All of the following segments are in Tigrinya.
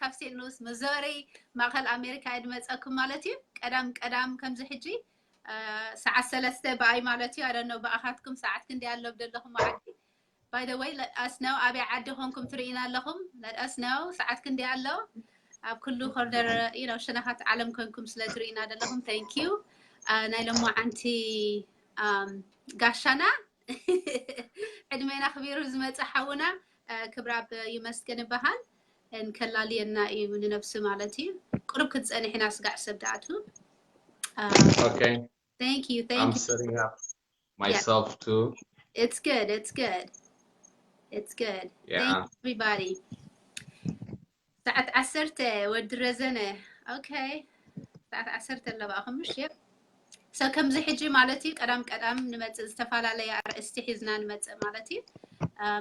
ካፕስቴል ንኡስ ሚዙሪ፣ ማእኸል ኣሜሪካ እየ ዝመፀኩም ማለት እዩ። ቀዳም ቀዳም ከምዚ ሕጂ ሰዓት ሰለስተ ብኣይ ማለት እዩ። ኣደኖ ብኣኻትኩም ሰዓት ክንደይ ኣሎ ብደለኹም ዓዲ? By the way, let us know ኣበይ ዓዲ ኮንኩም ትርእዩና ኣለኹም። Let us know ሰዓት ክንደይ ኣሎ? ኣብ ኩሉ ኮርነር፣ you know፣ ሸነኻት ዓለም ኮንኩም ስለ ትርእዩና ዘለኹም thank you። ናይ ሎማዓንቲ ጋሻና ዕድሜና ኣኽቢሩ ዝመፀ ሓውና ክብራብ ይመስገን ይበሃል። ከላልየና እዩ ንነብሱ ማለት እዩ። ቁሩብ ክትፀንሕ ኢና ስጋዕ ሰብ ደኣቱ። Okay, Thank you, thank I'm you. Setting up myself too. It's good, it's good. It's good. Thank Yeah. you, everybody. ሰዓት ዓሰርተ ወዲ ረዘነ። Okay. ሰዓት ዓሰርተ ኣለባኹም ምሽ? Yep. So ከምዚ ሕጂ ማለት እዩ ቀዳም ቀዳም ንመጽእ ዝተፈላለየ ኣርእስቲ ሒዝና ንመጽእ ማለት እዩ።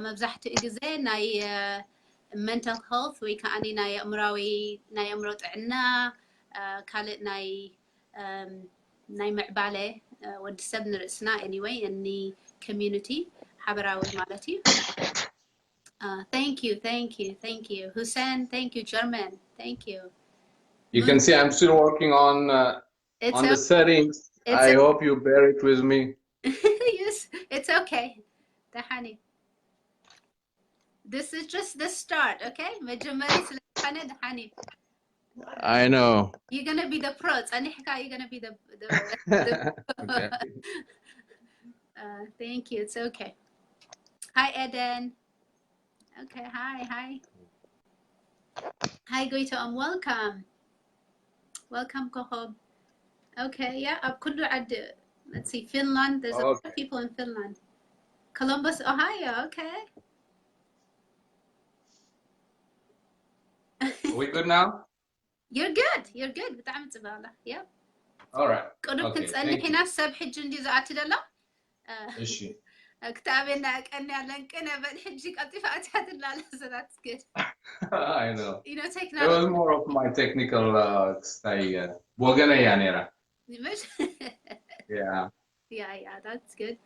መብዛሕትኡ ግዜ ናይ mental health ወይ ከዓ ናይ ኣእምራዊ ናይ ኣእምሮ ጥዕና ካልእ ናይ ናይ ምዕባለ ወዲ ሰብ ንርእስና anyway እኒ community ሓበራዊ ማለት እዩ። Thank you, thank you, thank you. Hussein, thank you. German, thank you. You can see I'm still working on uh, It's on the okay. Settings. It's I okay. Hope you bear it with me. Yes, it's okay. ደሓኒ. This is just the start, okay? መጀመሪ ስለ ዝኾነ ደሓኒ። I know. You're gonna be the pro. ጸኒሕካ you're gonna be the, the, the Okay. Uh, thank you. It's okay. Hi, Eden. Okay, hi, hi. Hi, Goito. Um, welcome. Welcome, Kohob. Okay, yeah, ኣብ ኩሉ ዓዲ. Let's see, Finland. There's a lot of Okay. People in Finland. Columbus, Ohio. Okay. Are we good now? You're good. You're good. ብጣዕሚ ጽቡቅ ኣላ። Yeah. All right. ቅዱብ Okay, ክንጸንሕ thank you. ኢና ሰብ ሕጂ እንዲ ዝኣቲ ዘሎ። Uh, እሺ። ክተኣበና ቀኒ ኣለንቅነ በል ሕጂ ቀልጢፋ ኣትያትና ኣላ። So that's good. I know. You know, It was technology. More of my technical uh, ክስታይ uh, ብወገነይ እያ ነይራ። ምሽ? Yeah. Yeah, yeah, that's good.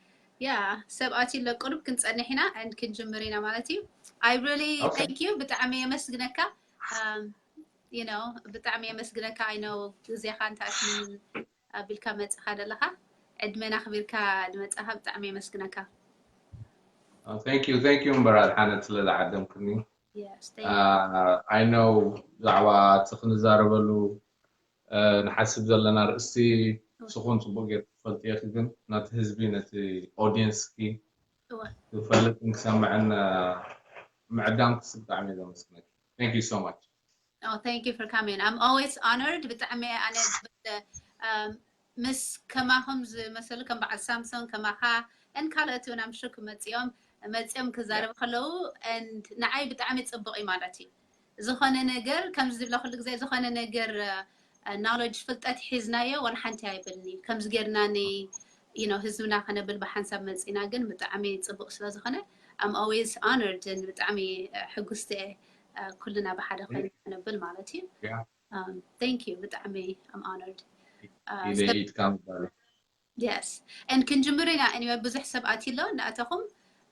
Yeah, ሰብ ኣትዩ ኣሎ ቅሩብ ክንጸንሕ ኢና and ክንጅምር ኢና ማለት እዩ። I really Okay. Thank you. ብጣዕሚ የመስግነካ። Um, you know, ብጣዕሚ የመስግነካ። I know ግዜኻ እንተ ኣቢልካ መጽኻ ዘለኻ ዕድመና ኣኽቢርካ ዝመጻኻ ብጣዕሚ የመስግነካ። Uh, thank you, thank you እምበር ኣድሓነት ስለ ዝዓደምክኒ። Yes, thank Uh, I know ብዛዕባ እቲ ክንዛረበሉ uh, ንሓስብ ዘለና ርእስቲ ስኹን ጽቡቅ ጌርክ ትፈልጥ ኢኺ፣ ግን ነቲ ህዝቢ ነቲ audience ኪ እወ። ክፈልጥን ክሰምዕን uh, ምዕዳም ክስ ብጣዕሚ እየ ዘመስግነኪ። Thank you so much. Oh, thank you for coming. I'm always honored. ብጣዕሚ ኣነ um, ምስ ከማኹም ዝመሰሉ ከም በዓል ሳምሶን ከማኻ and ካልኦት እውን I'm sure ክመፅኦም መፅኦም ክዛረቡ ከለዉ and ንዓይ ብጣዕሚ ፅቡቅ እዩ ማለት እዩ። ዝኾነ ነገር ከምዚ ዝብለ ኩሉ ግዜ ዝኾነ ነገር knowledge ፍልጠት ሒዝናዮ ዋላ ሓንቲ ኣይብልኒ ከምዚ ጌርና ን you know ህዝብና ከነብል ብሓንሳብ መፂና ግን ብጣዕሚ ፅቡቅ ስለ ዝኾነ I'm always honored and ብጣዕሚ ሕጉስቲ ኩልና ብሓደ ኮይና ነብል ማለት እዩ። Yeah. Um, thank you ብጣዕሚ I'm honored. Uh, ኢደ so- ኢድካ ምባል። Yes. And ክንጅምር ኢና anyway ብዙሕ ሰብ ኣትዩ ኣሎ እናኣተኹም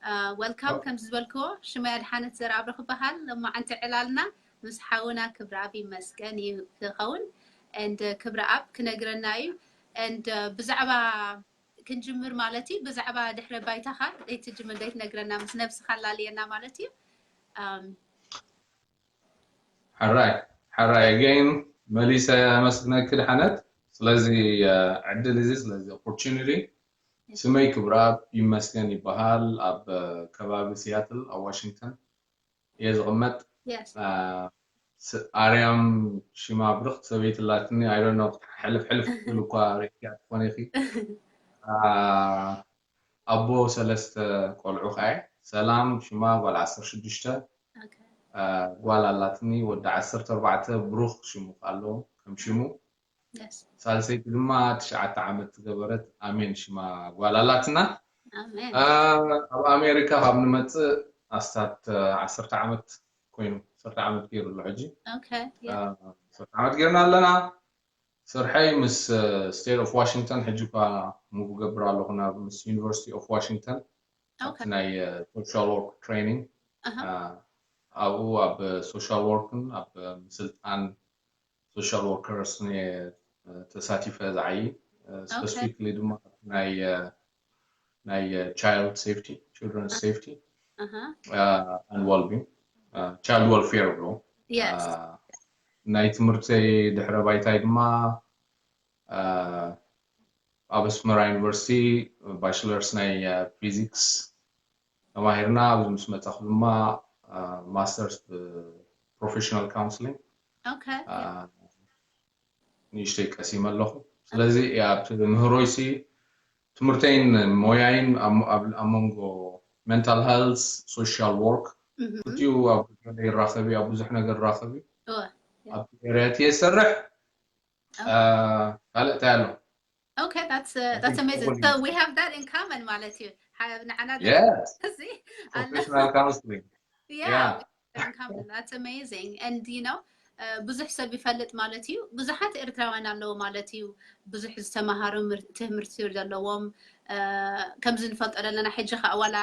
uh, welcome Oh. ከም ዝበልክዎ ሽመይ ኣድሓነት ዘርኣብሩኽ ይበሃል። ሎማዓንቲ ዕላልና ምስ ሓውና ክብረኣብ ይመስገን እዩ ክኸውን and uh, ክብረኣብ ክነግረና እዩ and uh, ብዛዕባ ክንጅምር ማለት እዩ ብዛዕባ ድሕረ ባይታኻ ደይትጅምር ደይትነግረና ምስ ነብስኻ ኣላልየና ማለት እዩ። Um, ሕራይ ሕራይ again መሊሰ ኣመስግነኪ ድሓነት ስለዚ uh, ዕድል እዚ ስለዚ opportunity። ስመይ ክብረኣብ ይመስገን ይበሃል። ኣብ uh, ከባቢ ሲያትል ኣብ ዋሽንግተን እየ ዝቕመጥ። Yes. ኣርያም ሽማ ብርኽቲ ሰበይቲ ኣላትኒ። I don't know ሕልፍ ሕልፍ ክትብል እኳ ርኢኽያ ትኾን ኢኺ። ኣቦ ሰለስተ ቆልዑ ከኣ እየ። ሰላም ሽማ ጓል ዓሰርተ ሽዱሽተ፣ Okay. ጓል ኣላትኒ፣ ወዲ ዓሰርተ ኣርባዕተ ብሩኽ ሽሙ ከኣ ኣለዎ ከም ሽሙ። Yes. ሳልሰይቲ ድማ ትሽዓተ ዓመት ዝገበረት ኣሜን ሽማ ጓል ኣላትና። ኣሜን። ኣብ ኣሜሪካ ካብ ንመፅእ ኣስታት ዓሰርተ ዓመት ኮይኑ፣ ዓሰርተ ዓመት ገይሩ ኣሎ ሕጂ። Okay. Yeah. ዓሰርተ ዓመት ጌርና ኣለና። ስርሐይ ምስ ስቴት ኦፍ ዋሽንግተን ሕጂ እኳ ሙቭ ገብር ኣለኹ ናብ ምስ ዩኒቨርሲቲ ኦፍ ዋሽንግተን ኣብቲ Okay. ናይ ሶሻል ወርክ ትሬኒንግ Uh-huh. ኣብኡ ኣብ social work ን ኣብ ምስልጣን social workers ን ተሳቲፈ ዝዓይ። Specifically ድማ ናይ ናይ child safety, children's safety and well-being, child welfare ብሎ ናይ ትምህርተይ ድሕረ ባይታይ ድማ ኣብ ኣስመራ ዩኒቨርሲቲ ባችለርስ ናይ ፊዚክስ ተማሂርና፣ ኣብዚ ምስ መጻኹ ድማ ማስተርስ ብፕሮፌሽናል ካውንስሊንግ ንእሽተይ ቀሲመ ኣለኹ። ስለዚ ኣብቲ ምህሮይሲ ትምህርተይን ሞያይን ኣብ መንጎ ሜንታል ሄልስ፣ ሶሻል ወርክ፣ ክልቲኡ ኣብ ገለ ይራኸብ እዩ፣ ኣብ ብዙሕ ነገር ይራኸብ እዩ። ኣብቲ ኤርያ እቲ የሰርሕ። ካልእ እንታይ ኣሎ? Okay, that's uh, that's amazing. So we have that in common ማለት እዩ። ንዓና Yes. Professional counseling. Yeah. That's amazing. And you know, ብዙሕ ሰብ ይፈልጥ ማለት እዩ። ብዙሓት ኤርትራውያን ኣለዉ ማለት እዩ። ብዙሕ ዝተማሃሩ ትምህርቲ ዘለዎም ከምዚ ንፈልጦ ዘለና። ሕጂ ከዓ ዋላ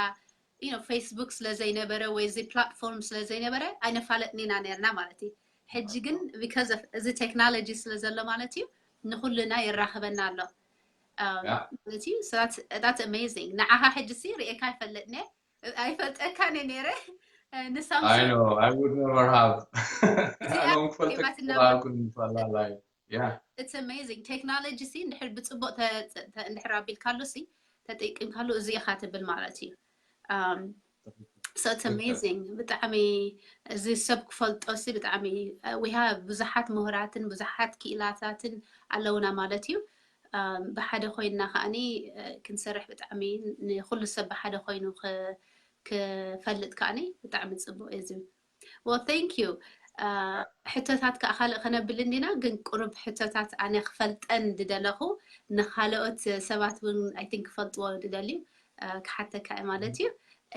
you know Facebook ስለ ዘይነበረ ወይ እዚ ፕላትፎርም ስለ ዘይነበረ ኣይነፋለጥን ኢና ነርና ማለት እዩ። ሕጂ ግን because of እዚ ቴክኖሎጂ ስለ ዘሎ ማለት እዩ ንኩልና የራኽበና ኣሎ ማለት እዩ። That's amazing። ንዓኻ ሕጂ ሲ ርእየካ ኣይፈልጥን እየ፣ ኣይፈልጠካን እየ ነይረ። ንሳምሶን I know, I would never have. ኣነ ክፈልጠካ ኣይክእልን። It's amazing። ቴክኖሎጂ ሲ እንድሕር ብፅቡቅ እንድሕር ኣቢልካሉ ሲ ተጠቂምካሉ እዚ ኢኻ ትብል ማለት እዩ። So it's amazing። ብጣዕሚ እዚ ሰብ ክፈልጦ ሲ ብጣዕሚ we have ብዙሓት ምሁራትን ብዙሓት ክኢላታትን ኣለውና ማለት እዩ። ብሓደ ኮይንና ከዓኒ ክንሰርሕ ብጣዕሚ ንኩሉ ሰብ ብሓደ ኮይኑ ክፈልጥ ከዓኒ ብጣዕሚ ፅቡቅ እዩ እዚ። Well, thank you. ሕቶታት ከዓ ካልእ ከነብል እንዲና፣ ግን ቁሩብ ሕቶታት ኣነ ክፈልጠን ዝደለኹ ንካልኦት ሰባት እውን I think ክፈልጥዎ ዝደልዩ ክሓተካ እየ ማለት እዩ።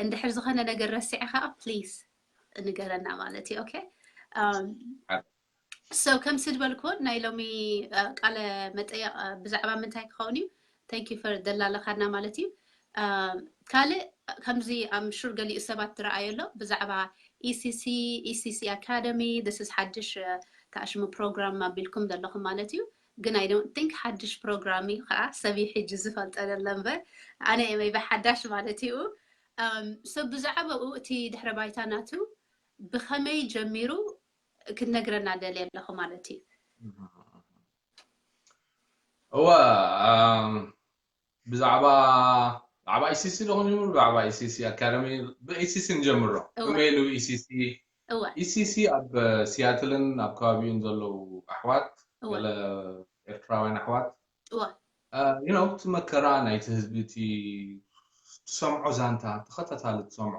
እንድሕር ዝኾነ ነገር ረሲዐ ከዓ please ንገረና ማለት እዩ። Okay? So ከምዚ ዝበልኩዎ ናይ ሎሚ ቃለ መጠየቕ ብዛዕባ ምንታይ ክኸውን እዩ? Thank you for ደላለኻና ማለት እዩ። ካልእ ከምዚ I'm sure ገሊኡ ሰባት ዝረኣዮ ኣሎ ብዛዕባ ECC, ECC Academy, this is ሓድሽ ተኣሽሙ ፕሮግራም ኣቢልኩም ዘለኹም ማለት እዩ። ግን I don't think ሓድሽ ፕሮግራም እዩ ከዓ ሰብ እዩ ሕጂ ዝፈልጠ ዘሎ እምበር ኣነ እየ maybe ሓዳሽ ማለት እዩ። So ብዛዕባኡ እቲ ድሕረ ባይታ ናቱ ብኸመይ ጀሚሩ ክትነግረና ደልየ ኣለኹ ማለት እዩ። እወ ብዛዕባ ብዛዕባ ECC ዶ ክንጀምር? ብዛዕባ ECC Academy፣ ብ ECC ንጀምሮ። ከመይ ኢሉ ECC? ECC ኣብ ሲያትልን ኣብ ከባቢኡን ዘለዉ ኣሕዋት፣ ገለ ኤርትራውያን ኣሕዋት you know እቲ መከራ ናይቲ ህዝቢ፣ እቲ ትሰምዖ ዛንታ፣ ተኸታታሊ ትሰምዖ፣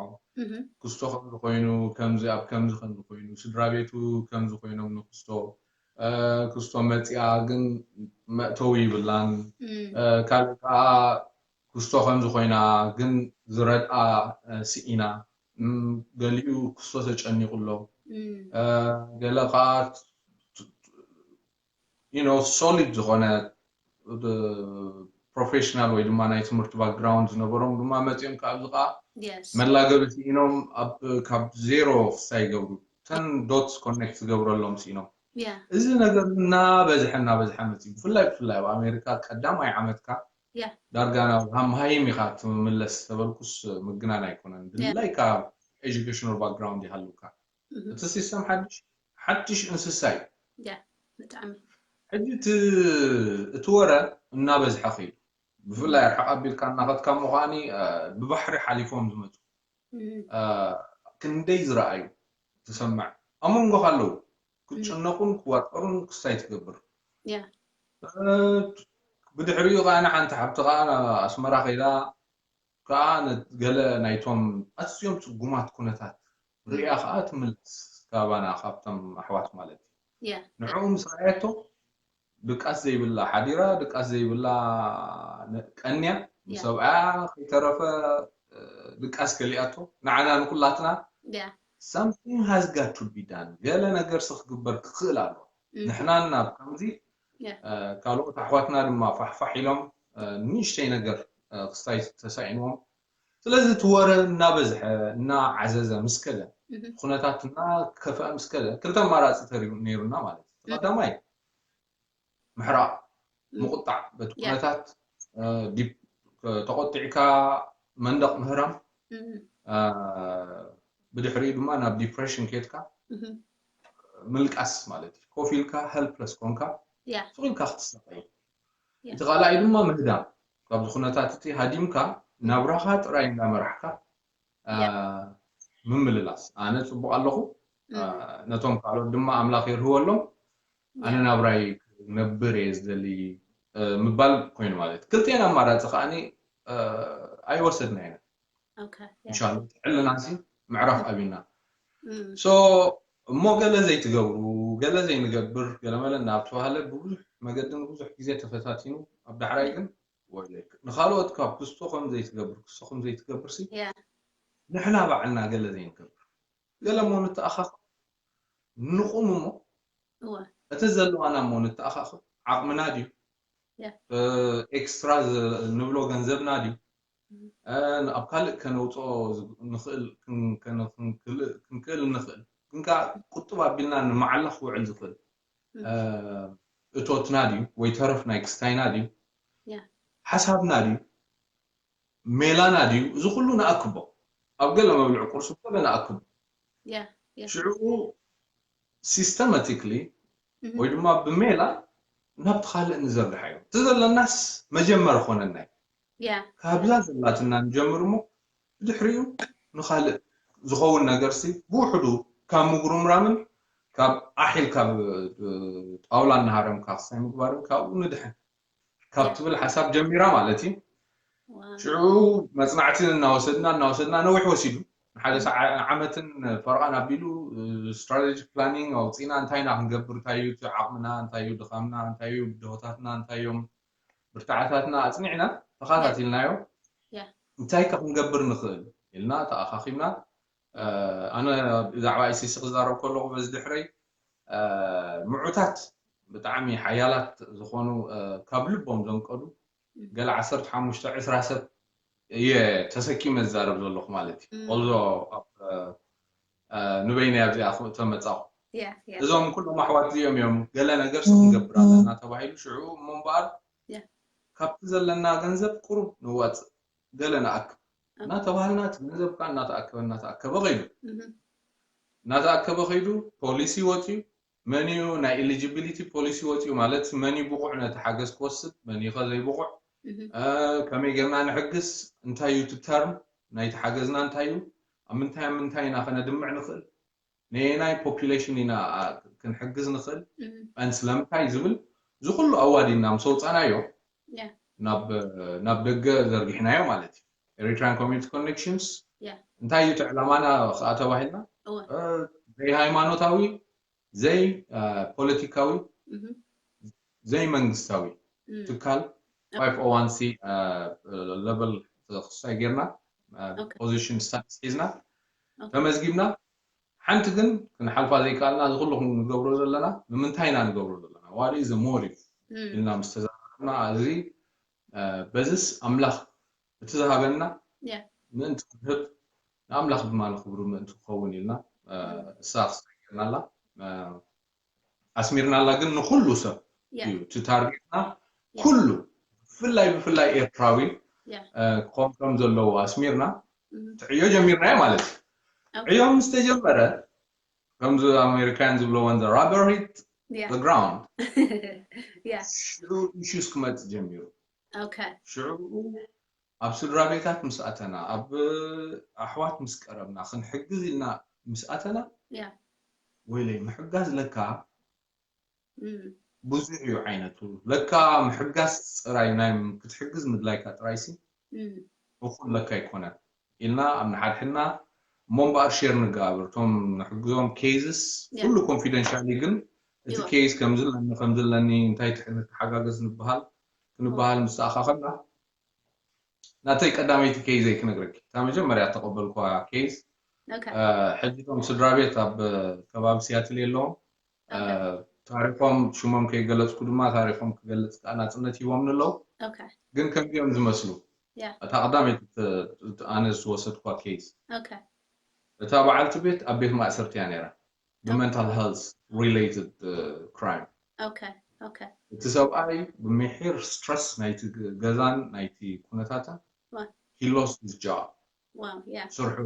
ክስቶ ከምዚ ኮይኑ፣ ከምዚ ኣብ ከምዚ ከምዚ ኮይኑ፣ ስድራ ቤቱ ከምዚ ኮይኖም ንክስቶ፣ ክስቶ መፂኣ ግን መእተዊ ይብላን፣ ካልእ ከዓ ክስቶ ከምዚ ኮይና ግን ዝረድኣ ስኢና፣ ገሊኡ ክስቶ ተጨኒቑ ኣሎ፣ ገለ ከዓ you know solid ዝኾነ ፕሮፌሽናል ወይ ድማ ናይ ትምህርቲ ባክግራውንድ ዝነበሮም ድማ መፂኦም ካብ ኣብዚ ከዓ መላገቢ ስኢኖም ካብ ዜሮ ክሳይ ይገብሩ፣ ተን ዶትስ ኮኔክት ዝገብረሎም ስኢኖም። እዚ ነገር እናበዝሐ እናበዝሐ መፂ። ብፍላይ ብፍላይ ኣብ ኣሜሪካ ቀዳማይ ዓመትካ ዳርጋ ናብ ሃምሃይም ኢኻ ትምለስ ተበልኩስ ምግናን ኣይኮነን። ድላይካ ኤጁኬሽናል ባክግራውንድ ይሃልውካ። እቲ ሲስተም ሓድሽ ሓድሽ እንስሳ እዩ። ብጣዕሚ ሕጂ እቲ ወረ እናበዝሐ ኸይዱ፣ ብፍላይ ርሕቕ ኣቢልካ እናኸድካ እሞ ከዓኒ ብባሕሪ ሓሊፎም ዝመፁ ክንደይ ዝረኣዩ ትሰምዕ። ኣብ መንጎኻ ኣለዉ፣ ክጭነቑን ክዋጠሩን ክስታይ ትገብር። ብድሕሪኡ ከዓ ሓንቲ ሓብቲ ከዓ ኣስመራ ከይዳ ከዓ ገለ ናይቶም ኣዝዮም ፅጉማት ኩነታት ርእያ ከዓ ትምለስ ካባና፣ ካብቶም ኣሕዋት ማለት እዩ። ንዕኡ ምስ ረኣየቶ ድቃስ ዘይብላ ሓዲራ፣ ድቃስ ዘይብላ ቀንያ፣ ንሰብኣያ ከይተረፈ ድቃስ ከሊኣቶ፣ ንዓና ንኩላትና something has got to be done፣ ገለ ነገርሲ ክግበር ክኽእል ኣሎ። ንሕናን ናብ ከምዚ ካልኦት ኣሕዋትና ድማ ፋሕፋሕ ኢሎም ንእሽተይ ነገር ክስታይ ተሳኢንዎም። ስለዚ እቲ ወረ እናበዝሐ እናዓዘዘ ምስ ከደ ኩነታትና ከፍአ ምስ ከለ ክልተ ኣማራፂ ተሪሩ ነይሩና ማለት እዩ። ቀዳማይ ምሕራቕ፣ ምቁጣዕ፣ በቲ ኩነታት ተቆጢዕካ መንደቕ ምህራም፣ ብድሕሪኡ ድማ ናብ ዲፕሬሽን ከድካ ምልቃስ ማለት እዩ። ኮፍ ኢልካ ሄልፕለስ ኮንካ ስቕ ኢልካ ክትሳቐይ። እቲ ካልኣይ ድማ ምህዳም፣ ካብዚ ኩነታት እቲ ሃዲምካ ናብራኻ ጥራይ እንዳመራሕካ ምምልላስ። ኣነ ጽቡቕ ኣለኹ፣ ነቶም ካልኦት ድማ ኣምላኽ የርህወሎም፣ ኣነ ናብራይ ክነብር እየ ዝደሊ ምባል ኮይኑ ማለት። ክልቲኤን ኣማራፂ ከዓኒ ኣይወሰድና ኢና። እንሻላ ጥዕልና ሲ ምዕራፍ ኣብና። ሶ እሞ ገለ ዘይትገብሩ፣ ገለ ዘይንገብር፣ ገለመለ እናተባህለ ብብዙሕ መገድን ብዙሕ ግዜ ተፈታቲኑ ኣብ ዳሕራይ ግን ወይለክ ንኻልኦት ካብ ክስቶ ከም ዘይትገብር ክስቶ ከም ዘይትገብር ሲ ንሕና ባዕልና ገለ ዘይንገብር ገለ እሞ ንተኣኻኸብ ንቑም እሞ እቲ ዘለዋና እሞ ንተኣኻኸብ ዓቕምና ድዩ ኤክስትራ ንብሎ ገንዘብና ድዩ ኣብ ካልእ ከነውፅኦ ንኽእል ክንክእል ንኽእል ግን ከዓ ቁጥብ ኣቢልና ንመዓላ ክውዕል ዝኽእል እቶትና ድዩ ወይ ተረፍ ናይ ክስታይና ድዩ ሓሳብና ድዩ ሜላና ድዩ እዚ ኩሉ ንኣክቦ ኣብ ገለ መብልዕ ቁርሲ ገለ ንኣክቦ ሽዑ ሲስተማቲክሊ ወይ ድማ ብሜላ ናብቲ ካልእ ንዘርግሓዮ እቲ ዘለናስ መጀመር ኮነና ካብዛ ዘላትና ንጀምር እሞ ብድሕሪኡ ንካልእ ዝኸውን ነገርሲ ብውሕዱ ካብ ምጉርምራምን ካብ ኣሒል ካብ ጣውላ እናሃረምካ ክሳይ ምግባርን ካብኡ ንድሕን ካብ ትብል ሓሳብ ጀሚራ ማለት እዩ ሽዑ መፅናዕቲ እናወሰድና እናወሰድና ነዊሕ ወሲዱ ንሓደ ዓመትን ፈርቓን ኣቢሉ ስትራቴጂ ፕላኒንግ ኣውፅእና እንታይ ኢና ክንገብር እንታይ እዩ ዓቕምና እንታይ እዩ ድኻምና እንታይ እዩ ብድሆታትና እንታይ እዮም ብርታዓታትና ኣፅኒዕና ተኸታቲልናዮ እንታይ ከ ክንገብር ንኽእል ኢልና ተኣኻኺብና ኣነ ብዛዕባ ኣይሲሲ ክዛረብ ከለኹ በዚ ድሕረይ ምዑታት ብጣዕሚ ሓያላት ዝኾኑ ካብ ልቦም ዘንቀዱ ገለ ዓሰርተ ሓሙሽተ ዕስራ ሰብ እየ ተሰኪመ ዝዛረብ ዘለኹ ማለት እዩ ኦልዞ ንበይነይ ኣብዚኣ ክእቶ መፃኹ እዞም ኩሎም ኣሕዋት እዚኦም እዮም ገለ ነገር ክንገብር ኣለና ተባሂሉ ሽዑ እሞ እምበኣር ካብቲ ዘለና ገንዘብ ቁሩብ ንዋፅእ ገለ ንኣክብ እናተባሃልና እቲ ገንዘብ ከዓ እናተኣከበ እናተኣከበ ከይዱ እናተኣከበ ከይዱ ፖሊሲ ወፅዩ መን እዩ ናይ ኤሊጂቢሊቲ ፖሊሲ ወፅዩ ማለት መን እዩ ብቑዕ ነቲ ሓገዝ ክወስድ መን እዩ ከዘይብቑዕ ከመይ ጌርና ንሕግዝ እንታይ እዩ እቲ ተርም ናይቲ ሓገዝና እንታይ እዩ ኣብ ምንታይ ኣብ ምንታይ ኢና ከነድምዕ ንኽእል ነየናይ ፖፑሌሽን ኢና ክንሕግዝ ንኽእል ን ስለምንታይ ዝብል እዚ ኩሉ ኣዋዲና ምስ ኣውፃናዮ ናብ ደገ ዘርጊሕናዮ ማለት እዩ ኤሪትራን ኮሚኒቲ ኮኔክሽንስ እንታይ እዩ እቲ ዕላማና ከዓ ተባሂልና ዘይሃይማኖታዊ ዘይ ፖለቲካዊ ዘይመንግስታዊ ትካል ፋይቭ ኦ ዋን ሲ ለቨል ክሳይ ጌርና ፖዚሽን ስታትስ ሒዝና ተመዝጊብና ሓንቲ ግን ክንሓልፋ ዘይከኣልና እዚ ኩሉ ክንገብሮ ዘለና ንምንታይ ኢና ንገብሮ ዘለና what is the motive ኢልና ምስ ተዛረብና እዚ በዝስ ኣምላኽ እቲ ዝሃበና ምእንቲ ክህብ ንኣምላኽ ድማ ንክብሩ ምእንቲ ክኸውን ኢልና እሳ ክስገርናላ ኣስሚርናላ ግን ንኩሉ ሰብ እዩ እቲ ታርጌትና ኩሉ ብፍላይ ብፍላይ ኤርትራዊ ክኾን ከም ዘለዎ ኣስሚርና ትዕዮ ጀሚርናዮ ማለት እዩ ዕዮ ምስ ተጀመረ ከምዚ ኣሜሪካን ዝብለወን the rubber hit the ground ሽዑ ኢሹስ ክመፅእ ጀሚሩ ሽዑ ኣብ ስድራ ቤታት ምስ ኣተና ኣብ ኣሕዋት ምስ ቀረብና ክንሕግዝ ኢልና ምስ ኣተና ወይለይ ምሕጋዝ ለካ ብዙሕ እዩ ዓይነቱ ለካ ምሕጋዝ ጥራይ ናይ ክትሕግዝ ምድላይካ ጥራይሲ እኹል ለካ ኣይኮነን ኢልና ኣብ ንሓድሕድና እሞ እምበኣር ሼር ንገባብር እቶም ንሕግዞም ኬዝስ ኩሉ ኮንፊደንሻሊ ግን እቲ ኬዝ ከምዚ ኣለኒ ከምዚ ኣለኒ እንታይ ንተሓጋገዝ ንበሃል ክንበሃል ምስ ተኣኻኸብና ናተይ ቀዳመይቲ ኬይዘይ ክነግረኪ እታ መጀመርያ እተቐበልኳ ኬይዝ ሕጂ እቶም ስድራ ቤት ኣብ ከባቢ ሲያትል የለዎም ታሪኮም ሽሞም ከይገለፅኩ ድማ ታሪኮም ክገልፅ ከዓ ናፅነት ሂቦምኒ ኣለዉ ግን ከምዚኦም ዝመስሉ እታ ቀዳመይቲ ኣነ ዝወሰድኳ ኬይዝ እታ በዓልቲ ቤት ኣብ ቤት ማእሰርቲ እያ ነይራ፣ ብ mental health related crime። Okay, okay. እቲ ሰብኣይ ብምሒር stress ናይቲ ገዛን ናይቲ ኩነታትን Wow. He lost his job። Wow, yeah. ስርሑ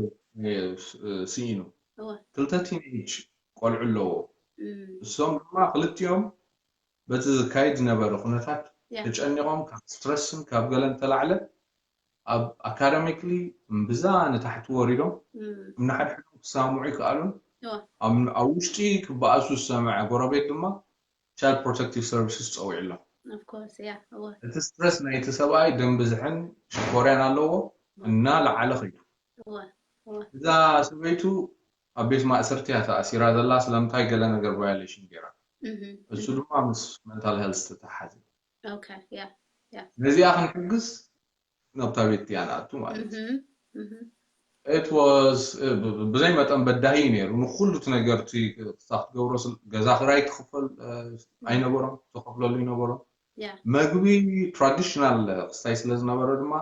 ስኢኑ። እወ። ክልተ teenage ቆልዑ ኣለዎ። Mm. እሶም ድማ ክልቲኦም በቲ ዝካየድ ዝነበረ ኩነታት Yeah. ተጨኒቖም ካብ stressን ካብ ገለን ተላዕለ ኣብ academically እምብዛ ንታሕቲ ወሪዶም Mm. ንሓድሕዶም ክሳምዑ ይከኣሉን እወ። ኣብ ውሽጢ ክበኣሱ ዝሰምዐ ጎረቤት ድማ Child Protective Services ፀዊዑ ኣሎ። Of course, yeah. እወ። እቲ stress ናይቲ ሰብኣይ ደም ብዝሕን ሽኮርያን ኣለዎ እና ለዓለ ኸይዱ። እወ። እወ። እዛ ሰበይቱ ኣብ ቤት ማእሰርቲ እያ ተኣሲራ ዘላ ስለምንታይ ገለ ነገር violation ገይራ። Mhm. እሱ ድማ ምስ mental health ዝተተሓሓዘ። Okay, yeah. ነዚኣ ክንሕግዝ ናብታ ቤት እያ ንኣቱ ማለት እዩ። Mhm. Mhm. It was ብዘይ መጠን በዳሂ እዩ ነይሩ። ንኩሉ እቲ ነገር እቲ ክሳ ክትገብሮ ገዛ ክራይ ክኽፈል ኣይነበሮም፣ ተኸፍለሉ ይነበሮም። Yeah. መግቢ traditional ክስታይ ስለ ዝነበረ ድማ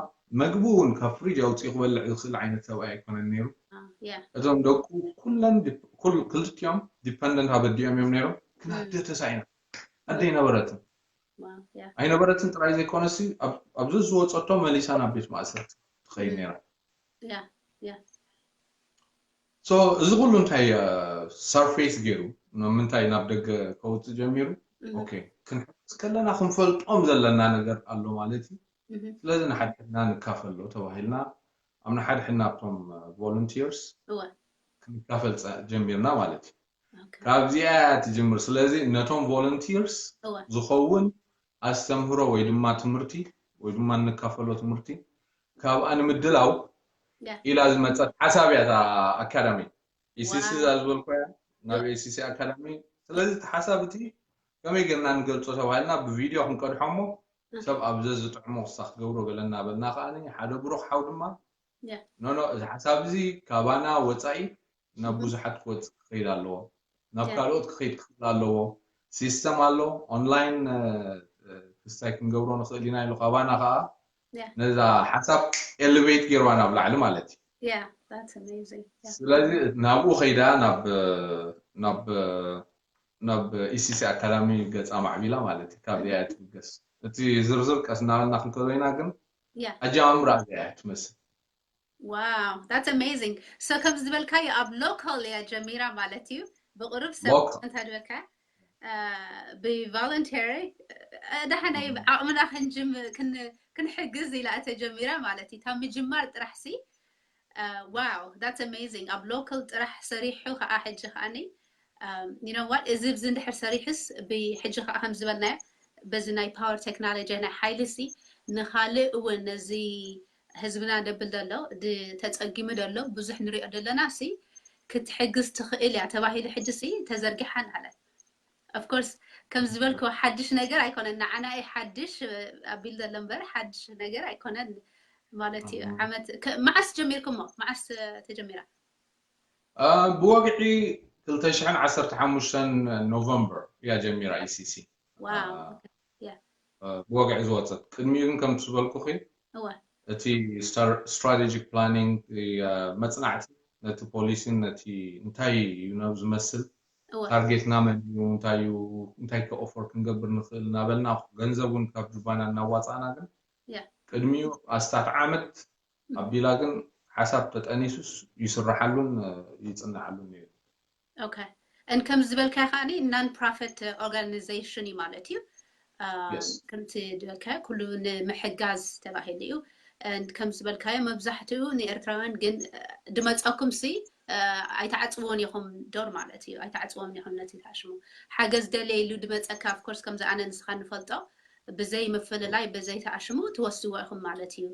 መግቢ እውን ካብ fridge ኣውፅኡ ክበልዕ ዝኽእል ዓይነት ሰብኣይ ኣይኮነን ነይሩ። Ah, yeah. እቶም ደቁ ኩለን ክልቲኦም dependent ኣብ ኣዲኦም እዮም ነይሮም። ግን ኣደ ተሳኢና ኣደ ኣይነበረትን Wow, yeah. ኣይነበረትን ጥራይ ዘይኮነሲ ኣብ ዝዝወፀቶ መሊሳ ናብ ቤት ማእሰርቲ ትኸይድ ነይራ። Yeah, yeah. So እዚ ኩሉ እንታይ surface ገይሩ ንምንታይ ናብ ደገ ከውፅእ ጀሚሩ? Mhm. Okay ክንሕግዝ ከለና ክንፈልጦም ዘለና ነገር ኣሎ ማለት እዩ። Mhm. ስለዚ ንሓድሕድና ንካፈሎ ተባሂልና ኣብ ንሓድሕድና ኣብቶም volunteers እወ። ክንካፈል ጀሚርና ማለት እዩ። Okay. ካብዚኣ እያ ትጅምር። ስለዚ ነቶም volunteers እወ። ዝኸውን ኣስተምህሮ ወይ ድማ ትምህርቲ ወይ ድማ እንካፈሎ ትምህርቲ ካብኣ ንምድላው Yeah. ኢላ ዝመፀት ሓሳብ እያ እታ ኣካዳሚ። ኢሲሲ Wow. እዛ ዝበልኩ እያ ናብ ኢሲሲ ኣካዳሚ። ስለዚ እቲ ሓሳብ እቲ ከመይ ጌርና ንገልፆ ተባሂልና ብቪድዮ ክንቀድሖ እሞ ሰብ ኣብ ዘዝጥዕሞ ክሳ ክትገብሮ ገለ እናበልና ከኣ ሓደ ብሩኽ ሓው ድማ Yeah. ኖ ኖ እዚ ሓሳብ እዚ ካባና ወፃኢ ናብ ብዙሓት ክወፅእ ክኸይድ ኣለዎ፣ ናብ Yeah. ካልኦት ክኸይድ ክኽእል ኣለዎ። ሲስተም ኣሎ ኦንላይን ክስታይ ክንገብሮ ንኽእል ኢና ኢሉ ካባና ከዓ Yeah. ነዛ ሓሳብ elevate ገይርዋ ናብ ላዕሊ ማለት እዩ። Yeah, that's amazing. Yeah. ስለዚ ናብኡ ከይዳ ናብ ናብ ናብ ኢሲሲ ኣካዳሚ ገፃ ማዕቢላ ማለት እዩ። ካብዚኣ እያ ትብገስ። እቲ ዝርዝር ቀስ እናበልና ክንከዶ ኢና፣ ግን Yeah. ኣጀማምራ እዚኣ እያ ትመስል። Wow, that's amazing. So ከም ዝበልካዮ ኣብ local እያ ጀሚራ ማለት እዩ። ብቕሩብ ሰብ Local. እንታይ ዝበልካ ብvoluntary ደሓናይ ዓቕምና ክንጅም ክን- ክንሕግዝ ኢላ እተጀሚራ ማለት እዩ። ካብ ምጅማር ጥራሕ ሲ wow, that's amazing. ኣብ local ጥራሕ ሰሪሑ ከዓ ሕጂ ከዓኒ you know what እዚ ብዚ እንድሕር ሰሪሑስ ብሕጂ ከዓ ከም ዝበልናዮ በዚ ናይ power technology ናይ ሓይሊ ሲ ንኻልእ እውን ነዚ ህዝብና ደብል ዘሎ ተፀጊሙ ዘሎ ብዙሕ ንሪኦ ዘለና ሲ ክትሕግዝ ትኽእል እያ ተባሂሉ ሕጂ ሲ ተዘርጊሓ እናለ of course ከም ዝበልኩ ሓድሽ ነገር ኣይኮነን። ንዓና እዩ ሓድሽ ኣቢል ዘሎ እምበር ሓድሽ ነገር ኣይኮነን ማለት እዩ። Mhm. ዓመት ከ- መዓስ ጀሚርኩሞ? መዓስ ተጀሚራ? ብወግዒ ክልተ ሽሕን ዓሰርተ ሓሙሽተን ኖቨምበር እያ ጀሚራ ኢሲሲ። Wow. ብወግዒ ዝወፀት ቅድሚኡ ግን ከም ትበልኩኺ እወ እቲ strategic planning መፅናዕቲ ነቲ ፖሊሲን ነቲ እንታይ እዩ ናብ ዝመስል እወ ታርጌትና መን እዩ እንታይ እዩ እንታይ ከ offer ክንገብር ንኽእል እናበልና ገንዘብ እውን ካብ ጅባና እናዋፃእና ግን Yeah. ቅድሚኡ ኣስታት ዓመት ኣቢላ ግን ሓሳብ ተጠኒሱስ ይስራሓሉን ይፅናዓሉን ነይሩ። Okay. And ከም ዝበልካዮ ከዓኒ non profit organization እዩ ማለት እዩ። Yes. ከምቲ ዝበልካዮ ኩሉ ንምሕጋዝ ተባሂሉ እዩ። And ከም ዝበልካዮ መብዛሕትኡ ንኤርትራውያን ግን ድመፀኩም ሲ ኣይተዓፅዎን ኢኹም ዶር ማለት እዩ። ኣይተዓፅዎም ኢኹም ነቲ ተኣሽሙ ሓገዝ ደልየ ኢሉ ድመፀካ of course ከምዚ ኣነ ንስኻ ንፈልጦ ብዘይ ምፍልላይ ብዘይ ተኣሽሙ ትወስድዎ ኢኹም ማለት እዩ።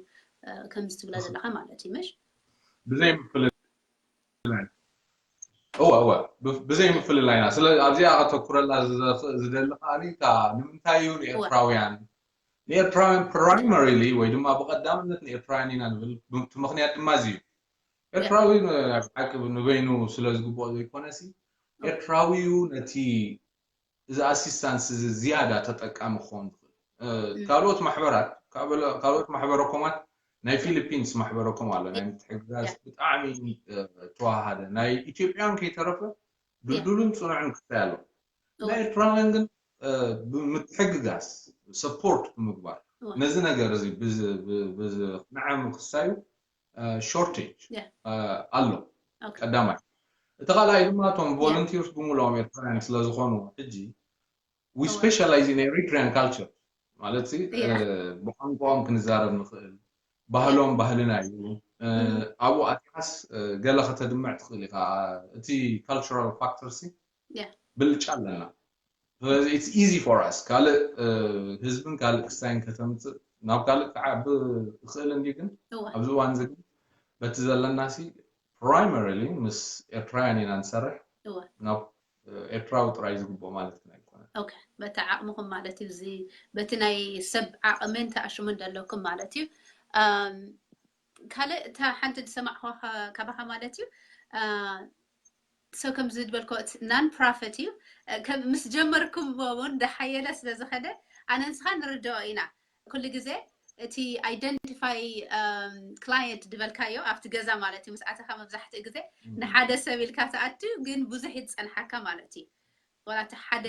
ከምዚ ትብሎ ዘለኻ ማለት እዩ ምሽ? ብዘይ ምፍልላይ እወ እወ ብዘይ ምፍልላይና ስለ ኣብዚኣ ከተኩረላ ዝደሊ ከዓኒ እታ ንምንታይ እዩ ንኤርትራውያን ንኤርትራውያን primarily ወይ ድማ ብቐዳምነት ንኤርትራውያን ኢና ንብል እቲ ምኽንያት ድማ እዚ እዩ ኤርትራዊ ሓቂ ንበይኑ ስለ ዝግብኦ ዘይኮነሲ ኤርትራዊ እዩ ነቲ እዚ assistance እዚ ዝያዳ ተጠቃሚ ክኸውን ዝኽእል ካልኦት ማሕበራት ካልኦት ማሕበረኮማት ናይ ፊሊፒንስ ማሕበረኮም ኣሎ ናይ ምትሕግጋዝ ብጣዕሚ ተዋሃደ ናይ ኢትዮጵያን ከይተረፈ ድልዱልን ፅኑዕን ክታይ ኣሎ ናይ ኤርትራውያን ግን ብምትሕግጋዝ ሰፖርት ብምግባር ነዚ ነገር እዚ ንዓም ክሳዩ shortage ኣሎ ቀዳማይ እቲ ካልኣይ ድማ እቶም volunteers ብምልኦም ኤርትራውያን ስለዝኾኑ ሕጂ we specialize in Eritrean culture ማለት ብቋንቋኦም ክንዛረብ ንኽእል ባህሎም ባህልና እዩ ኣብኡ ኣትያስ ገለ ከተድምዕ ትኽእል ኢኻ እቲ cultural factor ሲ ብልጫ ኣለና ስለዚ it's easy for us ካልእ ህዝብን ካልእ ክስታይን ከተምፅእ ናብ ካልእ ክዓቢ እኽእል እንዲ ግን ኣብዚ እዋን እዚ ግን በቲ ዘለና ሲ primarily ምስ ኤርትራውያን ኢና ንሰርሕ ናብ ኤርትራዊ ጥራይ ዝግብኦ ማለት ግን ኣይኮነን በቲ ዓቕምኹም ማለት እዩ እዚ በቲ ናይ ሰብ ዓቕምን ተኣሽሙን ዘለኩም ማለት እዩ ካልእ እታ ሓንቲ ዝሰማዕኳ ካባኻ ማለት እዩ so ከምዚ ዝበልኮ non profit እዩ ምስ ጀመርኩምዎ እውን እንዳሓየለ ስለ ዝኸደ ኣነ ንስኻ ንርድኦ ኢና ኩሉ ግዜ እቲ identify client ዝበልካዮ ኣብቲ ገዛ ማለት እዩ ምስ ኣተኻ መብዛሕትኡ ግዜ ንሓደ ሰብ ኢልካ ትኣትዩ ግን ብዙሕ እዩ ዝፀንሓካ ማለት እዩ ዋላ እቲ ሓደ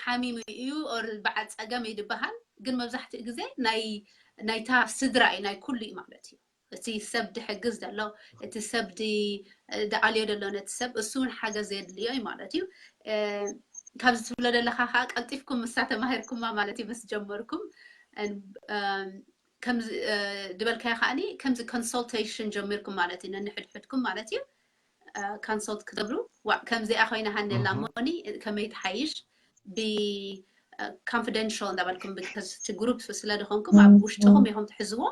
ሓሚሙ እዩ or በዓል ፀገም እዩ ዝበሃል ግን መብዛሕትኡ ግዜ ናይ ናይታ ስድራ እዩ ናይ ኩሉ እዩ ማለት እዩ እቲ ሰብ ድሕግዝ ዘሎ እቲ ሰብ ድኣልዮ ዘሎ ነቲ ሰብ እሱ እውን ሓገዝ የድልዮ እዩ ማለት እዩ ካብዚ ትብሎ ዘለካ ከዓ ቀልጢፍኩም ምሳ ተማሂርኩማ ማለት እዩ ምስ ጀመርኩም ድበልካዮ ከዓኒ ከምዚ consultation ጀሚርኩም ማለት እዩ ነንሕድሕድኩም ማለት እዩ consult ክትገብሩ ከምዚኣ ኮይና ሃነላ ሞኒ ከመይ ትሓይሽ ብ confidential እንዳበልኩም because group ስለ ዝኾንኩም ኣብ ውሽጥኹም ኢኹም ትሕዝዎ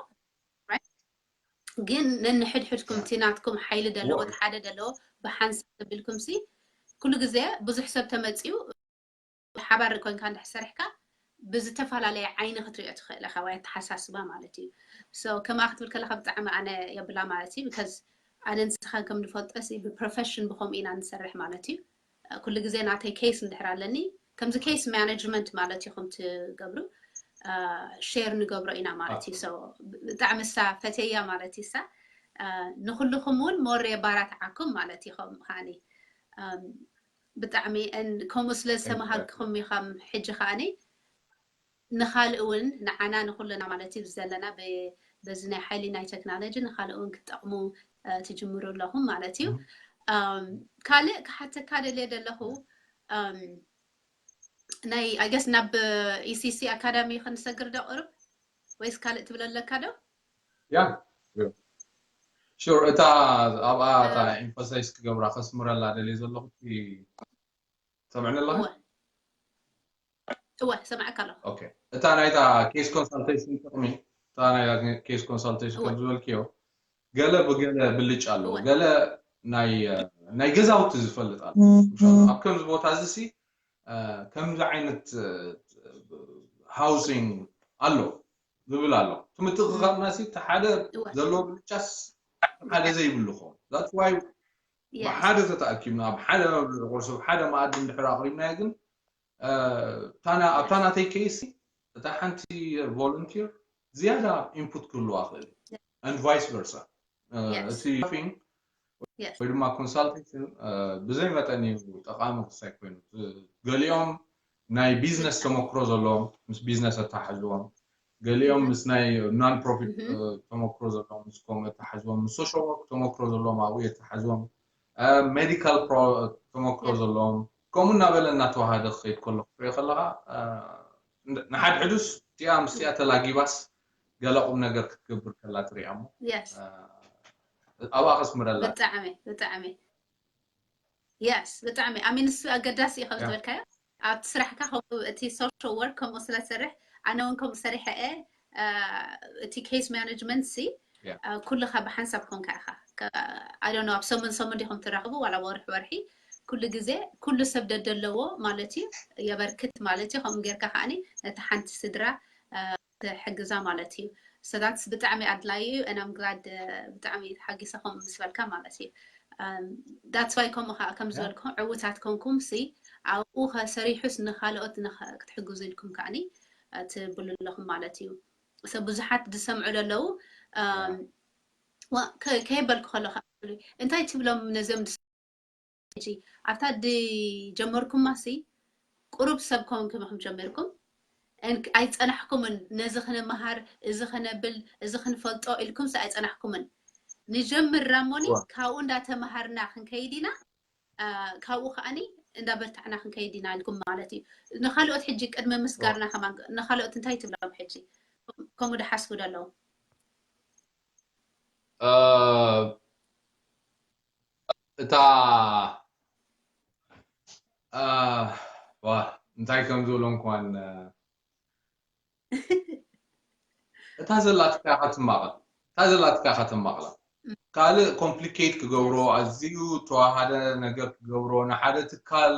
ግን ነንሕድሕድኩም እቲ ናትኩም ሓይሊ ዘለዎ ሓደ ዘለዎ ብሓንሳብ ተቢልኩም ሲ ኩሉ ግዜ ብዙሕ ሰብ ተመፅዩ ሓባር ኮይንካ እንድሕር ሰሪሕካ ብዝተፈላለየ ዓይኒ ክትሪኦ ትኽእል ኢኻ ወይ ኣተሓሳስባ ማለት እዩ so ከምኣ ክትብል ከለካ ብጣዕሚ ኣነ የብላ ማለት እዩ because ኣነ ንስኻን ከም ንፈልጦ ብ profession ብኸምኡ ኢና ንሰርሕ ማለት እዩ ኩሉ ግዜ ናተይ case እንድሕር ኣለኒ ከምዚ case management ማለት እዩ ከም ትገብሩ share ንገብሮ ኢና ማለት እዩ so ብጣዕሚ ሳ ፈተያ ማለት እዩ ሳ ንኩልኹም እውን more የባራትዓኩም ማለት እዩ ከም ከዓኒ ብጣዕሚ ከምኡ ስለ ዝተምሃርኩም ኢኸም ሕጂ ከዓኒ ንኻልእ እውን ንዓና ንኩልና ማለት እዩ ዘለና በዚ ናይ ሓይሊ ናይ ቴክኖሎጂ ንኻልእ እውን ክትጠቕሙ ትጅምሩ ኣለኹም ማለት እዩ ካልእ ክሓተካ ደልየ ዘለኹ ናይ ኣገስ ናብ ኢሲሲ ኣካዳሚ ክንሰግር ዶ ቅርብ ወይስ ካልእ ትብል ኣለካ ዶ ያ ሹር እታ ኣብኣ እታ emphasize ክገብራ ከስምረላ ደልየ ዘለኹ ሰምዕኒ ኣለኻ እወ ሰምዐካ ኣለኹ እታ ናይታ case consultation ጥቕሚ እታ ናይ case consultation ከም ዝበልክዮ ገለ ብገለ ብልጭ ኣለዎ ገለ ናይ ገዛውቲ ዝፈልጥ ኣሎ ኣብ ከምዚ ቦታ እዚ ሲ ከምዚ ዓይነት housing ኣሎ ዝብል ኣሎ እቲ ምትእኽኻብና ሲ እቲ ሓደ ዘለዎ ብልጫስ ሓደ ዘይብሉ ክኸውን that's why ብሓደ ተተኣኪብና ኣብ ሓደ መብልዒ ቁርሲ ኣብ ሓደ መኣዲ እንድሕር ኣቕሪብናዮ ግን ኣብታ ናተይ case እታ ሓንቲ volunteer ዝያዳ input ክህልዋ ክእል and vice versa እቲ staffing ወይ ድማ consultation ብዘይ መጠን እዩ ጠቓሚ ክሳይ ኮይኑ ገሊኦም ናይ business ተመክሮ ዘለዎም ምስ business ኣተሓሕዝዎም ገሊኦም ምስ ናይ non profit ተመክሮ ዘለዎም ምስ ከምኡ ኣተሓሕዝዎም ምስ social work ተመክሮ ዘለዎም ኣብኡ የተሓሕዝዎም medical ተመክሮ ዘለዎም ከምኡ እናበለ እናተዋሃደ ክኸይድ ከሎ ክትሪኦ ከለካ ንሓድሕዱስ እቲኣ ምስቲኣ ተላጊባስ ገለ ቁም ነገር ክትገብር ከላ ትሪኣ እሞ ኣብኣ ከስምረላ ብጣዕሚ ብጣዕሚ yes ብጣዕሚ ኣሚንሱ ኣገዳሲ እዩ ከም ዝበልካዮ ኣብቲ ስራሕካ ከምኡ እቲ social work ከምኡ ስለ ትሰርሕ ኣነ እውን ከምኡ ሰሪሐ እየ እቲ case management ሲ ኩልኻ ብሓንሳብ ኮንካ ኢኻ I don't know ኣብ ሰሙን ሰሙን ዲኹም ትራኽቡ ዋላ ወርሒ ወርሒ ኩሉ ግዜ ኩሉ ሰብ ደደለዎ ማለት እዩ የበርክት ማለት እዩ ከምኡ ጌርካ ከዓኒ ነቲ ሓንቲ ስድራ ትሕግዛ ማለት እዩ so that's ብጣዕሚ ኣድላይ እዩ and I'm glad ብጣዕሚ ሓጊሰ ከምኡ ምስ በልካ ማለት እዩ that's why ከምኡ ከዓ ከም ዝበልኩም ዕውታት ኮንኩም ሲ ኣብኡ ከሰሪሑስ ንካልኦት ክትሕግዙ ኢልኩም ከዓኒ ትብሉ ኣለኹም ማለት እዩ ሰብ ብዙሓት ዝሰምዑ ዘለዉ ከይበልኩ ከለካ እንታይ ትብሎም ነዞም ሕጂ ኣብታ ድጀመርኩማሲ ቁሩብ ሰብ ኮንኩም ጀሚርኩም ኣይፀናሕኩምን። ነዚ ክንመሃር፣ እዚ ክነብል፣ እዚ ክንፈልጦ ኢልኩምሲ ኣይፀናሕኩምን። ንጀምር ራሞኒ ካብኡ እንዳተመሃርና ክንከይድ ኢና። ካብኡ ከዓኒ እንዳበርታዕና ክንከይድ ኢና ኢልኩም ማለት እዩ። ንካልኦት ሕጂ ቅድሚ ምስጋርና ከማን ንካልኦት እንታይ ትብሎም? ሕጂ ከምኡ ድሓስቡ ደለዉ እታ ዋ እንታይ ከም ዝብሎ እንኳን እታ ዘላትካ ኢኻ ትማቐል እታ ዘላትካ ኢኻ ትማቕላ ካልእ ኮምፕሊኬት ክገብሮ ኣዝዩ ተዋሃደ ነገር ክገብሮ ንሓደ ትካል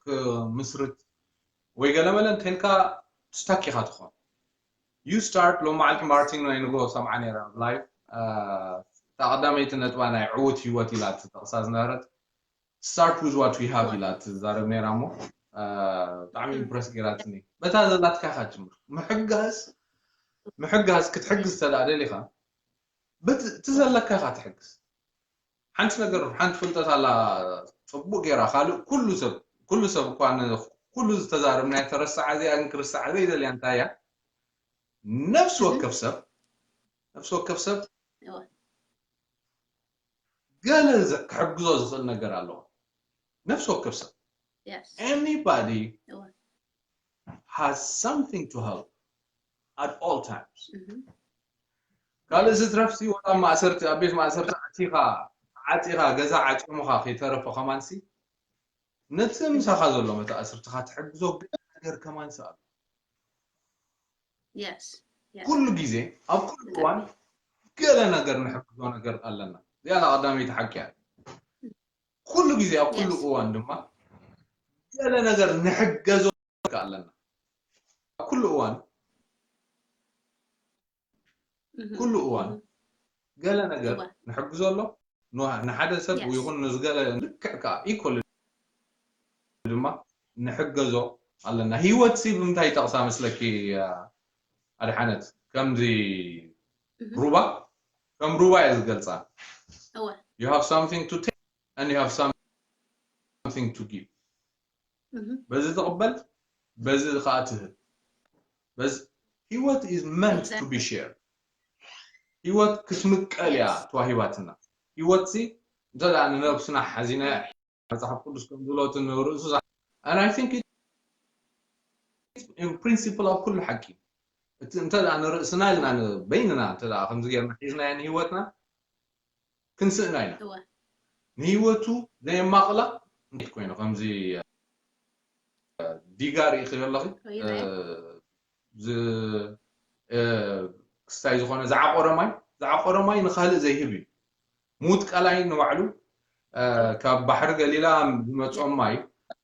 ክምስርት ወይ ገለመለ እንተልካ ስታክ ኢኻ ትኾን you start ሎማዓልቲ ማርቲን ናይ ንጎ ሰምዓ ነይራ ኣብ ላይፍ እታ ቀዳመይቲ ነጥባ ናይ ዕዉት ህይወት ኢላ ትጠቕሳ ዝነበረት start with what we have ኢላ ትዛረብ ነይራ እሞ ብጣዕሚ ኢምፕረስ ገይራትኒ በታ ዘላትካ ኢኻ ጅምር ምሕጋዝ ምሕጋዝ ክትሕግዝ ተደኣ ደሊኻ በቲ ዘለካ ኢኻ ትሕግዝ ሓንቲ ነገር ሓንቲ ፍልጠት ኣላ ፅቡቅ ገይራ ካልእ ኩሉ ሰብ ኩሉ ሰብ እኳ ኩሉ ዝተዛረብናዮ ተረሳዓ እዚኣ ግን ክርስዓ ዘይደልያ እንታይ እያ ነፍሲ ወከፍ ሰብ ነፍሲ ወከፍ ሰብ ገለ ክሕግዞ ዝኽእል ነገር ኣለዎ ነፍሲ ወከፍ ሰብ anybody has something to help at all times ካልእ ዝትረፍሲ ወላ ማእሰርቲ ኣብ ቤት ማእሰርቲ ኣቲኻ ዓፂኻ ገዛ ዓፂሙኻ ከይተረፈ ከማንሲ ነቲ ምሳኻ ዘሎ መተኣስርትኻ ትሕግዞ ገለ ነገር ከማንሲ ኣሎ ኩሉ ግዜ ኣብ ኩሉ እዋን ገለ ነገር ንሕግዞ ነገር ኣለና እዚኣ ቀዳመይቲ ሓቂ እያ ኩሉ ግዜ ኣብ ኩሉ እዋን ድማ ገለ ነገር ንሕገዞ ኣለና ኣብ ኩሉ እዋን ኩሉ እዋን ገለ ነገር ንሕግዞ ኣሎ ንሓደ ሰብ ይኹን ንዝገለ ልክዕ ከዓ ኢኮል ድማ ንሕገዞ ኣለና ህይወት ሲ ብምንታይ ይጠቕሳ መስለኪ ኣድሓነት ከምዚ ሩባ ከም ሩባ እየ ዝገልፃ you have something to take and you have something to give በዚ ትቕበል በዚ ከዓ ትህብ በዚ ህይወት is meant to be shared ህይወት ክትምቀል እያ ተዋሂባትና ህይወት ሲ እንተ ንነብስና ሓዚና መፅሓፍ ቅዱስ ከም ዝብሎ እቲ ንርእሱ and I think principle ኣብ ኩሉ ሓቂ እቲ እንተ ንርእስና ኢልና በይንና እንተ ከምዚ ጌርና ሒዝናዮ ንህይወትና ክንስእና ኢና ንህይወቱ ዘየማቕላ እንዴት ኮይኑ ከምዚ ዲጋ ርኢ ክሪ ኣለኺ ክስታይ ዝኾነ ዝዓቆረ ማይ ዝዓቆረ ማይ ንካልእ ዘይህብ እዩ ሙት ቀላይ ንባዕሉ ካብ ባሕሪ ገሊላ ዝመፅኦም ማይ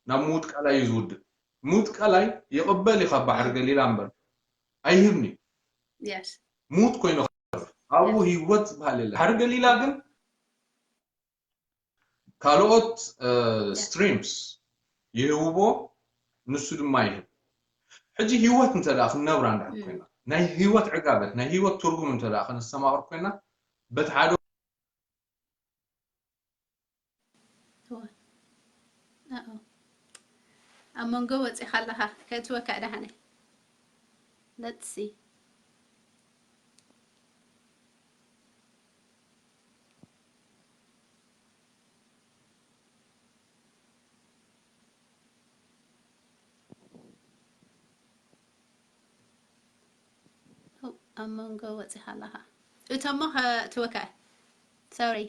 ናብ ሙት ቀላይ እዩ ዝውድእ ሙት ቀላይ ይቕበል እዩ ካብ ባሕሪ ገሊላ እምበር ኣይህብን እዩ ሙት ኮይኑ ኣብኡ ህይወት ዝበሃል የለ ባሕሪ ገሊላ ግን ካልኦት streams ይህብዎ ንሱ ድማ ይህብ ሕጂ ህይወት እንተ ደኣ ክንነብራ እንድሕር ኮይና ናይ ህይወት ዕጋበት ናይ ህይወት ትርጉም እንተ ደኣ ከነስተማቕር ኮይና በቲ ሓደ ኣብ መንጎ ወፂኻ ኣለኻ ከእትወካ ደሓነ let's see ኣብ መንጎ ወፂኻ ኣለኻ እቶሞ ከእትወካ sorry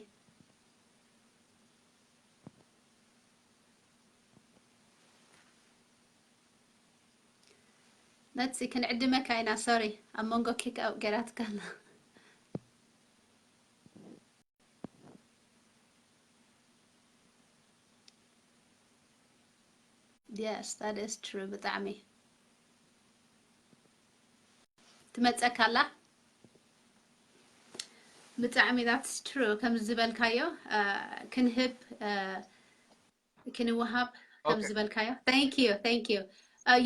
let's see ክንዕድመካ ኢና sorry ኣብ መንጎ ኪክ ኣውት ገይራትካ ኣላ Yes, that is true. ብጣዕሚ ትመፀካ ኣላ ብጣዕሚ that's true ከም ዝበልካዮ ክንህብ ክንወሃብ ከም ዝበልካዮ thank you thank you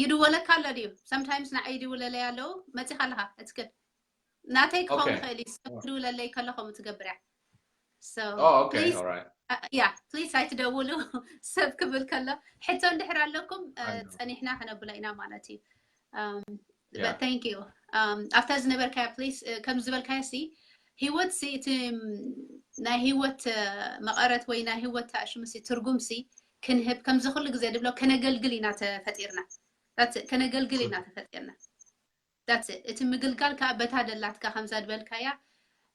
ይድወለካ ኣሎ ድዩ sometimes ንዓይ ይድውለለይ ኣለዉ መፂኻ ኣለኻ it's good ናተይ ክኸውን Okay. ይኽእል እዩ። ሰብ ክድውለለይ ከሎ ከምኡ ትገብር እያ። So Oh, okay, please all right. ያ ፕሊስ ኣይትደውሉ። ሰብ ክብል ከሎ ሕቶ እንድሕር ኣለኩም፣ እ፣ I know. ጸኒሕና ከነብሎ ኢና ማለት እዩ። Yeah. Thank you. ኣብታ ዝነበርካያ ፕሊስ፣ ከም ዝበልካዮ ሲ፣ ህይወት ሲ፣ እቲ ናይ ህይወት፣ እ፣ መቐረት ወይ ናይ ህይወት ኣሽሙ ሲ፣ ትርጉም ሲ ክንህብ፣ ከምዚ ኩሉ ግዜ ድብሎ፣ ከነገልግል ኢና ተፈጢርና። That's it፣ ከነገልግል ኢና ተፈጢርና። That's it። እቲ ምግልጋል ከዓ በታ ደላትካ ከምዛ ድበልካያ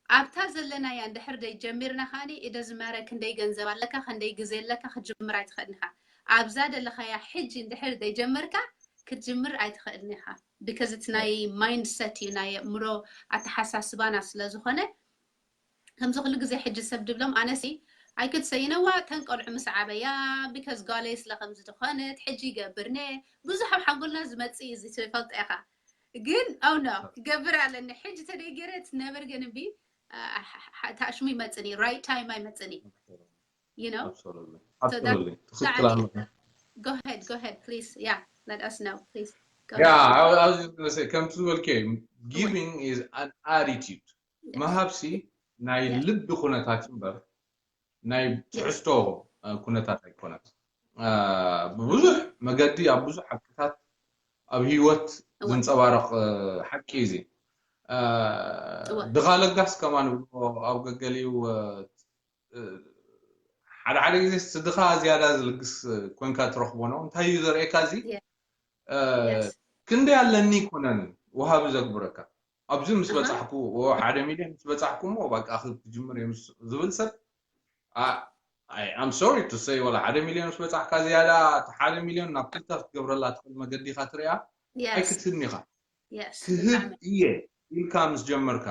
ኣብታ ዘለናያ እንድሕር ደይ ጀሚርና ከዓኒ፣ it doesn't matter ክንደይ ገንዘብ ኣለካ፣ ክንደይ ግዜ ኣለካ፣ ክትጅምር ኣይትኽእልን ኢኻ። ኣብዛ ደለኻያ ሕጂ እንድሕር ደይ ጀመርካ ክትጅምር ኣይትኽእልን ኢኻ። Because it's ናይ ማይንድሰት እዩ፣ ናይ ኣእምሮ ኣተሓሳስባና ስለ ዝኾነ፣ ከምዚ ኩሉ ግዜ ሕጂ ሰብ ድብሎም ኣነሲ I could say you know what፣ ተን ቆልዑ ምስ ዓበያ፣ because ጓለይ ስለ ከምዚ ዝኾነት ሕጂ ይገብር ነ ብዙሕ ኣብ ሓንጎልና ዝመጽእ እዩ፣ እዚ ትፈልጦ ኢኻ። ግን oh no፣ ክገብር ኣለኒ ሕጂ ተደይ ገይረ፣ it's never gonna be፣ እ፣ እ፣ እ፣ ታሽሙ ይመጽኒ፣ right time ኣይመጽኒ። You know? Absolutely. So that- Absolutely. ትኽክል ኣለኻ። Go ahead, go ahead, please. Yeah, let us know, please. Go Yeah, ahead. I, I was just gonna say ከምቲ ዝበልከ giving is an attitude. ምሃብሲ ናይ Yeah. ልቢ ኩነታት እምበር ናይ ትሕዝቶ፣ እ፣ ኩነታት ኣይኮነት። እ፣ ብብዙሕ መገዲ ኣብ ብዙሕ ሓቅታት ኣብ ህይወት እወ። ዘንጸባርቕ፣ እ፣ ሓቂ እዩ እዚ። እ፣ እወ። ድኻ ለጋስ ከማን ንብሎ ኣብ ገገሊኡ፣ እ፣ እ፣ ሓደ ሓደ ግዜ ስድኻ ዝያዳ ዝልግስ፣ እ፣ ኮንካ ትረኽቦ ነው። እንታይ እዩ ዘርእየካ እዚ? Yeah. እ፣ Yes. ክንደይ ኣለኒ ይኮነን ወሃቢ ዘግብረካ። ኣብዚ ምስ ኣሃ። በጻሕኩ፣ ኦ፣ ሓደ ሚልዮን ምስ በጻሕኩ እሞ በቃ ክጅምር እየ ምስ ዝብል ሰብ፣ ኣ-፣ I, I'm sorry to say፣ ወላ ሓደ ሚልዮን ምስ በጻሕካ ዝያዳ እቲ ሓደ ሚልዮን ናብ ክልተ ክትገብረላ ትኽእል መገዲ ኢኻ ትሪኣ፣ Yes. ኣይክትህብን ኢኻ። Yes. ክህብ ብጣዕሚ። እየ ኢልካ ምስ ጀመርካ፣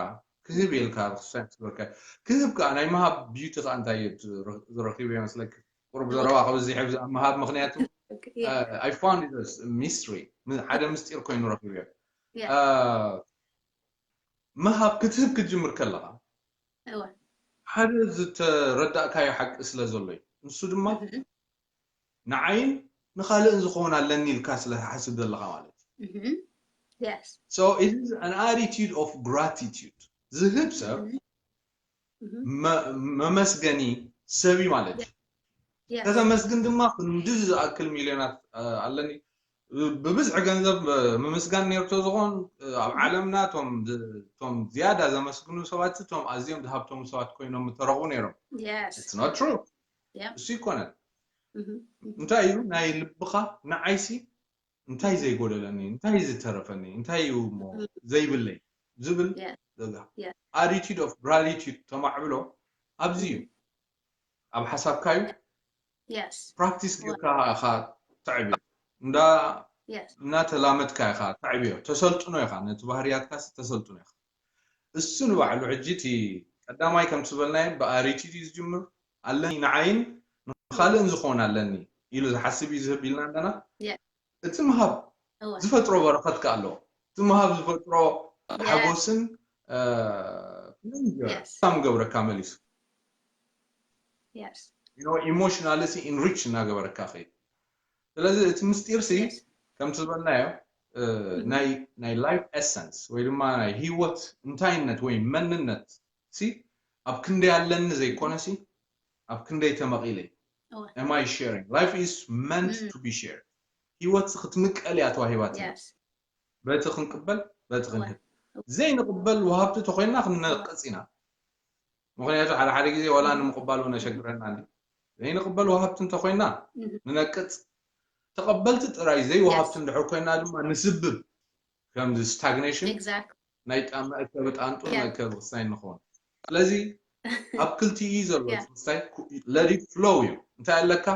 ክህብ እየ ኢልካ ኣብ ክሳይ ምስ ገበርካ፣ ክህብ ከኣ ናይ ምሃብ ቢዩቲ ከኣ እንታይ እዩ ትረ-፣ ዝረኺቡ ይመስለክ? ቁሩብ ዘረባ ከብዝሕ ኣብዚ ኣብ ምሃብ፣ ምኽንያቱ Yeah. uh, I found it as a mystery። ም-፣ ሓደ ምስጢር ኮይኑ ረኺበዮ። Yeah. Uh, ምሃብ ክትህብ ክትጅምር ከለኻ እወ። ሓደ ዝተረዳእካዮ ሓቂ ስለ ዘሎ እዩ። ንሱ ድማ Mhm. ንዓይን ንኻልእን ዝኸውን ኣለኒ ኢልካ ስለ ትሓስብ ዘለኻ ማለት እዩ። Mhm. Yes. So it is an attitude of gratitude። ዝህብ ሰብ Mhm. Mhm. መ-፣ መመስገኒ ሰብ እዩ ማለት እዩ። Yes. ከተመስግን ድማ ክንዲ ዝኣክል ሚልዮናት፣ እ፣ ኣለኒ። ብብዝሒ ገንዘብ፣ እ፣ ምምስጋን ነርቶ ዝኾን፣ እ፣ ኣብ Mhm. ዓለምና እቶም ዝ-፣ እቶም ዝያዳ ዘመስግኑ ሰባት እቶም ኣዝዮም ዝሃብቶም ሰባት ኮይኖም ምተረኽቡ ነይሮም። Yes. It's not true። Yeah. እሱ ይኮነን። Mhm. Mhm. እንታይ እዩ ናይ ልብኻ ንዓይሲ እንታይ ዘይጎደለኒ፣ እንታይ ዝተረፈኒ፣ እንታይ እዩ እሞ Mhm. ዘይብለይ ዝብል Yeah. ዘጋ Yeah. attitude of gratitude ተማዕብሎ ኣብዚ እዩ። ኣብ ሓሳብካ እዩ። Yes. ፕራክቲስ Right. ጌርካ ኢኻ ተዕብዮ። እንዳ Yes. እናተላመድካ ኢኻ ተዕብዮ። ተሰልጥኖ ኢኻ፣ ነቲ ባህርያትካ ተሰልጥኖ ኢኻ። እሱ ንባዕሉ ሕጂ እቲ ቀዳማይ ከም ዝበልናዮ ብኣሪቲድ እዩ ዝጅምር። ኣለኒ ንዓይን ንኻልእን ዝኾን ኣለኒ ኢሉ ዝሓስብ እዩ ዝህብ ኢልና ኣለና። Yeah. እቲ ምሃብ እወ። ዝፈጥሮ በረኸት ከ ኣለዎ። እቲ ምሃብ ዝፈጥሮ Yeah. ሓጎስን፣ እ፣ Yes. ሳም ገብረካ መሊሱ። Yes. ኢሞሽናል ሲ ኢንሪች እናገበረካ ኸይድ። ስለዚ እቲ ምስጢር ሲ Yes. ከምቲ ዝበልናዮ፣ እ፣ ናይ፣ ናይ ላይፍ ኤሰንስ ወይ ድማ ናይ ህይወት እንታይነት ወይ መንነት ሲ ኣብ ክንደይ ኣለኒ ዘይኮነ ሲ ኣብ ክንደይ ተመቒለ። እወ። Am I sharing? Life is meant Mm. to be shared። ህይወት ሲ ክትምቀል እያ ተዋሂባትና። Yes. በቲ ክንቅበል፣ በቲ እወ። ክንህብ። ዘይንቕበል ወሃብቲ ተኾይንና ክንነቅጽ ኢና። ምኽንያቱ ሓደ ሓደ ግዜ ዋላ ንምቕባል እውን ነሸግረና እንዲ። ዘይንቕበል ወሃብቲ እንተኾይንና Mhm. ንነቅጽ። ተቐበልቲ ጥራይ ዘይወሃብቲ Yes. እንድሕር ኮይንና ድማ ንስብብ። ከምዚ ስታግኔሽን Exactly. ናይ ጣ-፣ መእከቢ ጣንጡ Yeah. መእከቢ ክስታይ ንኸውን። ስለዚ ኣብ ክልቲኡ እዩ ዘሎ Yeah. ክስታይ፣ let it flow እዩ። እንታይ ኣለካ?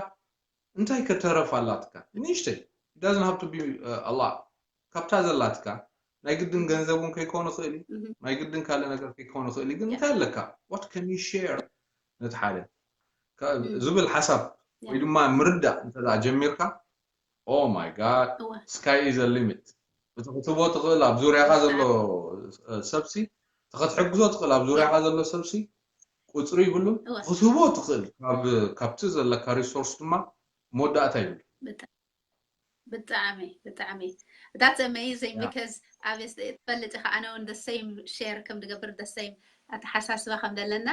እንታይ ከተረፍ ኣላትካ? ንእሽተይ። It doesn't have to be, uh, a lot። ካብታ ዘላትካ ናይ ግድን ገንዘብ እውን ከይኮን ይኽእል እዩ። Mhm. ናይ ግድን ካልእ ነገር ከይኮን ይኽእል እዩ። ግን Yeah. እንታይ ኣለካ? What can you share ነቲ ሓደ? ከ-፣ Mm. ዝብል ሓሳብ Yeah. ወይ ድማ ምርዳእ እንተ ደኣ ጀሚርካ፣ oh my God፣ እወ። sky is the limit። እቲ ክትህቦ ትኽእል ኣብ ዙርያኻ ዘሎ፣ እ፣ ሰብሲ፣ እቲ ክትሕግዞ ትኽእል ኣብ ዙርያኻ ዘሎ ሰብሲ ቁጽሪ ይብሉን። እወ። ክትህቦ ትኽእል ካብ፣ ካብቲ ዘለካ ሪሶርስ ድማ መወዳእታ ይብሉ። ብጣ-፣ ብጣዕሚ ብጣዕሚ that's amazing Yeah. Because obviously ትፈልጥ ኢኻ ኣነ እውን the same share ከም ዝገብር the same ኣተሓሳስባ ከም ዘለና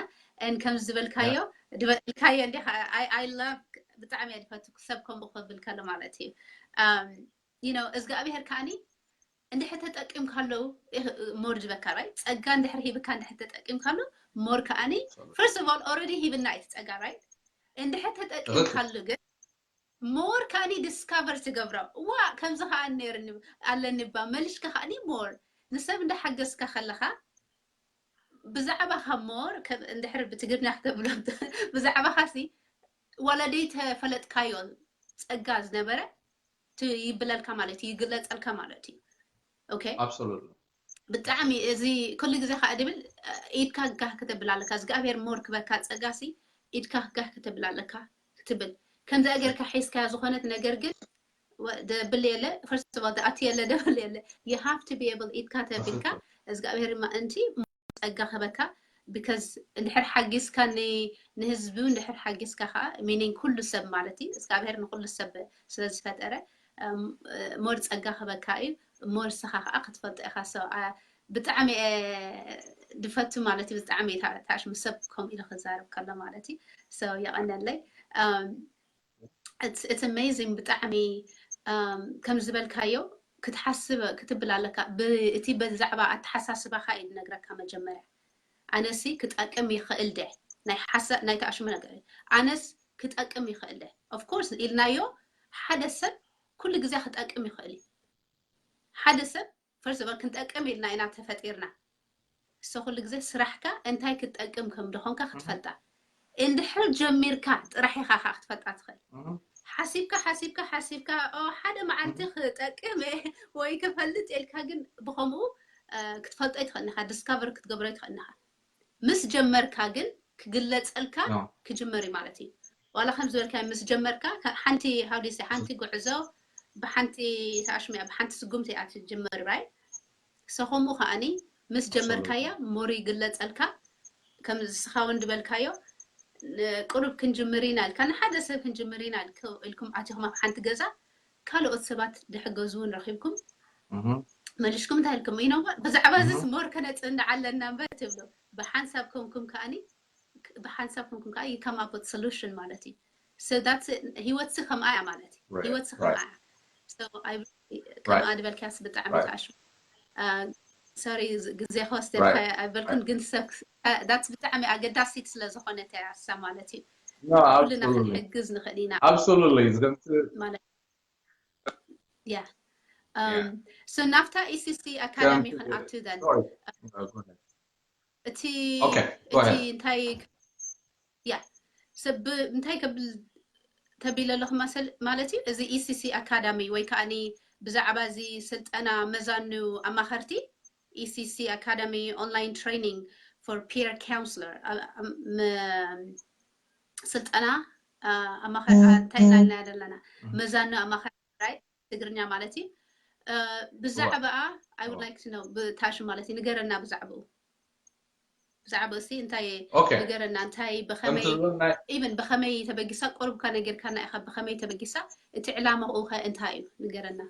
and ከም ዝበልካዮ ዝበልካዮ እንዲኻ I I love ብጣዕሚ እየ ዝፈቱ ሰብ ከምኡ ክብል ከሎ ማለት እዩ um you know እግዚኣብሔር ከዓኒ እንድሕር ተጠቂምካሉ more ዝበካ right ጸጋ እንድሕር ሂብካ እንድሕር ተጠቂምካሉ more ከዓኒ first of all already ሂብና እዩ ጸጋ right እንድሕር ተጠቂምካሉ ግን more ከዓኒ discover ትገብሮ ዋ ከምዚ ከዓ ነይርኒ ኣለኒ ባ መሊሽካ ከዓኒ more ንሰብ እንዳሓገዝካ ከለካ ብዛዕባኻ more እንድሕር ብትግርኛ ክተብሎ ብዛዕባኻ ሲ ወለደይ ተፈለጥካዮ ጸጋ ዝነበረ ይብለልካ ማለት እዩ ይግለጸልካ ማለት እዩ okay absolutely ብጣዕሚ እዚ ኩሉ ግዜ ከዓ ድብል ኢድካ ጋህ ከተብል ኣለካ እግዚኣብሔር more ክበካ ጸጋሲ ኢድካ ጋህ ከተብል ኣለካ ክትብል ከምዚ ጌርካ ሒዝካ ዝኾነት ነገር ግን ደብል የለ first of all ኣቲ የለ ደብል የለ you have to be able ኢድካ ተቢልካ እግዚኣብሔር ምእንቲ ጸጋ ክበካ because እንድሕር ሓጊዝካ ንህዝቢ እንድሕር ሓጊዝካ ከዓ meaning ኩሉ ሰብ ማለት እዩ እግዚኣብሔር ንኩሉ ሰብ ስለዝፈጠረ more ጸጋ ክበካ እዩ more ንስኻ ከዓ ክትፈልጦ ኢኻ so ብጣዕሚ ድፈቱ ማለት እዩ ብጣዕሚ ታሽሙ ሰብ ከምኡ ኢሉ ክዛረብ ከሎ ማለት እዩ so የቐነለይ it's amazing ብጣዕሚ ከም ዝበልካዮ ክትሓስብ ክትብል ኣለካ እቲ ብዛዕባ ኣተሓሳስባኻ እዩ ዝነግረካ መጀመርያ ኣነሲ ክጠቅም ይኽእል ደ ናይ ሓሳብ ናይ ተኣሽሙ ነገር ኣነስ ክጠቅም ይኽእል ደ of course ኢልናዮ ሓደ ሰብ ኩሉ ግዜ ክጠቅም ይኽእል እዩ ሓደ ሰብ first of all ክንጠቅም ኢልና ኢና ተፈጢርና so ኩሉ ግዜ ስራሕካ እንታይ ክትጠቅም ከም ደኾንካ ክትፈልጣ እንድሕር ጀሚርካ ጥራሕ ኢኻ ከዓ ክትፈልጣ ትኽእል ሓሲብካ ሓሲብካ ሓሲብካ ሓደ መዓልቲ ክጠቅም ወይ ክፈልጥ ኢልካ ግን ብኸምኡ ክትፈልጦ ይትኽእል ኢኻ discover ክትገብሮ ይትኽእል ኢኻ ምስ ጀመርካ ግን ክግለፀልካ ክጅመር እዩ ማለት እዩ ዋላ ከም ዝበልካ ምስ ጀመርካ ሓንቲ how do you say ሓንቲ ጉዕዞ ብሓንቲ ተኣሽሙ እያ ብሓንቲ ስጉምቲ እያ ትጅመር right so ከምኡ ከዓኒ ምስ ጀመርካያ more ይግለፀልካ ከም ንስኻ እውን ዝበልካዮ ቁሩብ ክንጅምር ኢና ኢልካ ንሓደ ሰብ ክንጅምር ኢና ኢልኩም ኣቲኹም ኣብ ሓንቲ ገዛ ካልኦት ሰባት ዝሕገዙ እውን ረኺብኩም መሊሽኩም እንታይ ኢልኩም you know what ብዛዕባ እዚስ more ከነፅንዕ ኣለና እምበር ትብሉ ብሓንሳብ ኮንኩም ከዓኒ ብሓንሳብ ኮንኩም ከዓ you come up with solution ማለት እዩ so that's it ህይወትሲ ከምኣ እያ ማለት እዩ ህይወትሲ ከምኣ እያ so ከምኣ ዝበልካያስ ብጣዕሚ ተኣሽሙ sorry ግዜ ክወስደልካ ኣይበልኩን ግን ሰብ that's ብጣዕሚ ኣገዳሲት ስለ ዝኾነት እያ እሳ ማለት እዩ ኩልና ክንሕግዝ ንኽእል ኢና absolutely ማለት yeah um so ናብታ ECC Academy ክንኣቱ then እቲ እቲ እንታይ ያ ሰብ እንታይ ከብል ተቢለ ኣለኹ ማለት እዩ እዚ ECC Academy ወይ ከዓ ብዛዕባ እዚ ስልጠና መዛኑ ኣማኸርቲ ECC Academy online training for peer counselor ስልጠና እንታይ ኢና ኢልና ዘለና መዛኑ ኣማኸርቲ ትግርኛ ማለት እዩ ብዛዕባኣ I would like to know ብታሹ ማለት እዩ ንገረና ብዛዕባኡ ብዛዕባ እሲ እንታይ ንገረና እንታይ ብኸመይ even ብኸመይ ተበጊሳ ቆርብካ ነጊርካና ኢኻ ብኸመይ ተበጊሳ እቲ ዕላማኡ ከ እንታይ እዩ ንገረና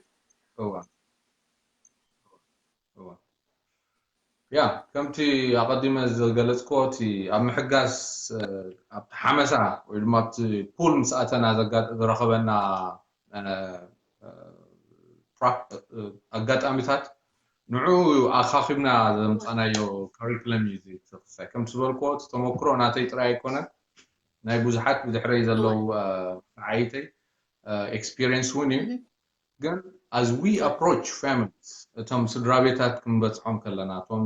ያ ከምቲ ኣቐዲመ ዝገለፅክዎ እቲ ኣብ ምሕጋዝ ኣብቲ ሓመሳ ወይ ድማ ኣብቲ ፑል ምስ ኣተና ዝረኸበና ኣጋጣሚታት ንዑ ኣኻኺብና ዘምፃናዮ ካሪክለም እዩ ተክሳይ ከም ዝበልክዎ እቲ ተመክሮ ናተይ ጥራይ ኣይኮነን ናይ ብዙሓት ብድሕረይ ዘለዉ ዓይተይ ኤክስፒሪንስ እውን እዩ ግን as we approach families እቶም ስድራ ቤታት ክንበፅሖም ከለና እቶም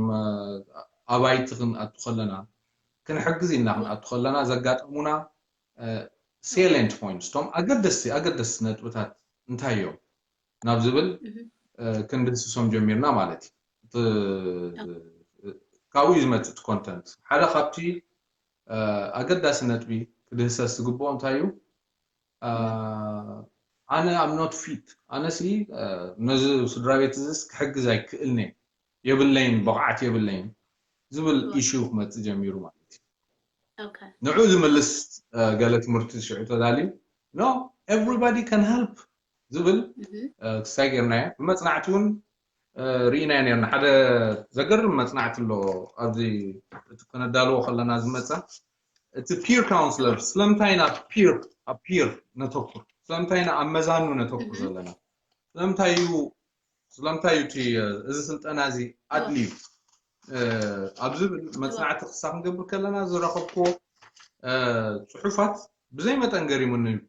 ኣባይቲ ክንኣቱ ከለና ክንሕግዝ ኢልና ክንኣቱ ከለና ዘጋጠሙና salient points እቶም ኣገደስቲ ኣገደስቲ ነጥብታት እንታይ እዮም ናብ ዝብል ክንድህስሶም ጀሚርና ማለት እዩ ካብኡ እዩ ዝመፅእ እቲ ኮንተንት ሓደ ካብቲ ኣገዳሲ ነጥቢ ክድህሰስ ዝግብኦ እንታይ እዩ ኣነ I'm not fit ኣነሲ ነዚ ስድራ ቤት እዚስ ክሕግዝ ኣይክእልን እየ የብለይን ብቕዓት የብለይን ዝብል ኢሹ ክመፅእ ጀሚሩ ማለት እዩ ንዑ ዝምልስ ገለ ትምህርቲ ሽዑ ተዳልዩ no everybody can help ዝብል ክሳይ ጌርናዮ። ብመፅናዕቲ እውን ርኢናዮ ነርና። ሓደ ዘገርም መፅናዕቲ ኣሎ ኣብዚ እቲ ክነዳልዎ ከለና ዝመፃ እቲ peer counselor ስለምንታይ ኢና peer ኣብ peer ነተኩር ስለምንታይ ኢና ኣብ መዛኑ ነተኩር ዘለና ስለምንታይ እዩ ስለምንታይ እዩ እቲ እዚ ስልጠና እዚ ኣድልዩ ኣብ ዝብል መፅናዕቲ ክሳ ክንገብር ከለና ዝረኸብክዎ ፅሑፋት ብዘይ መጠን ገሪሙኒ እዩ።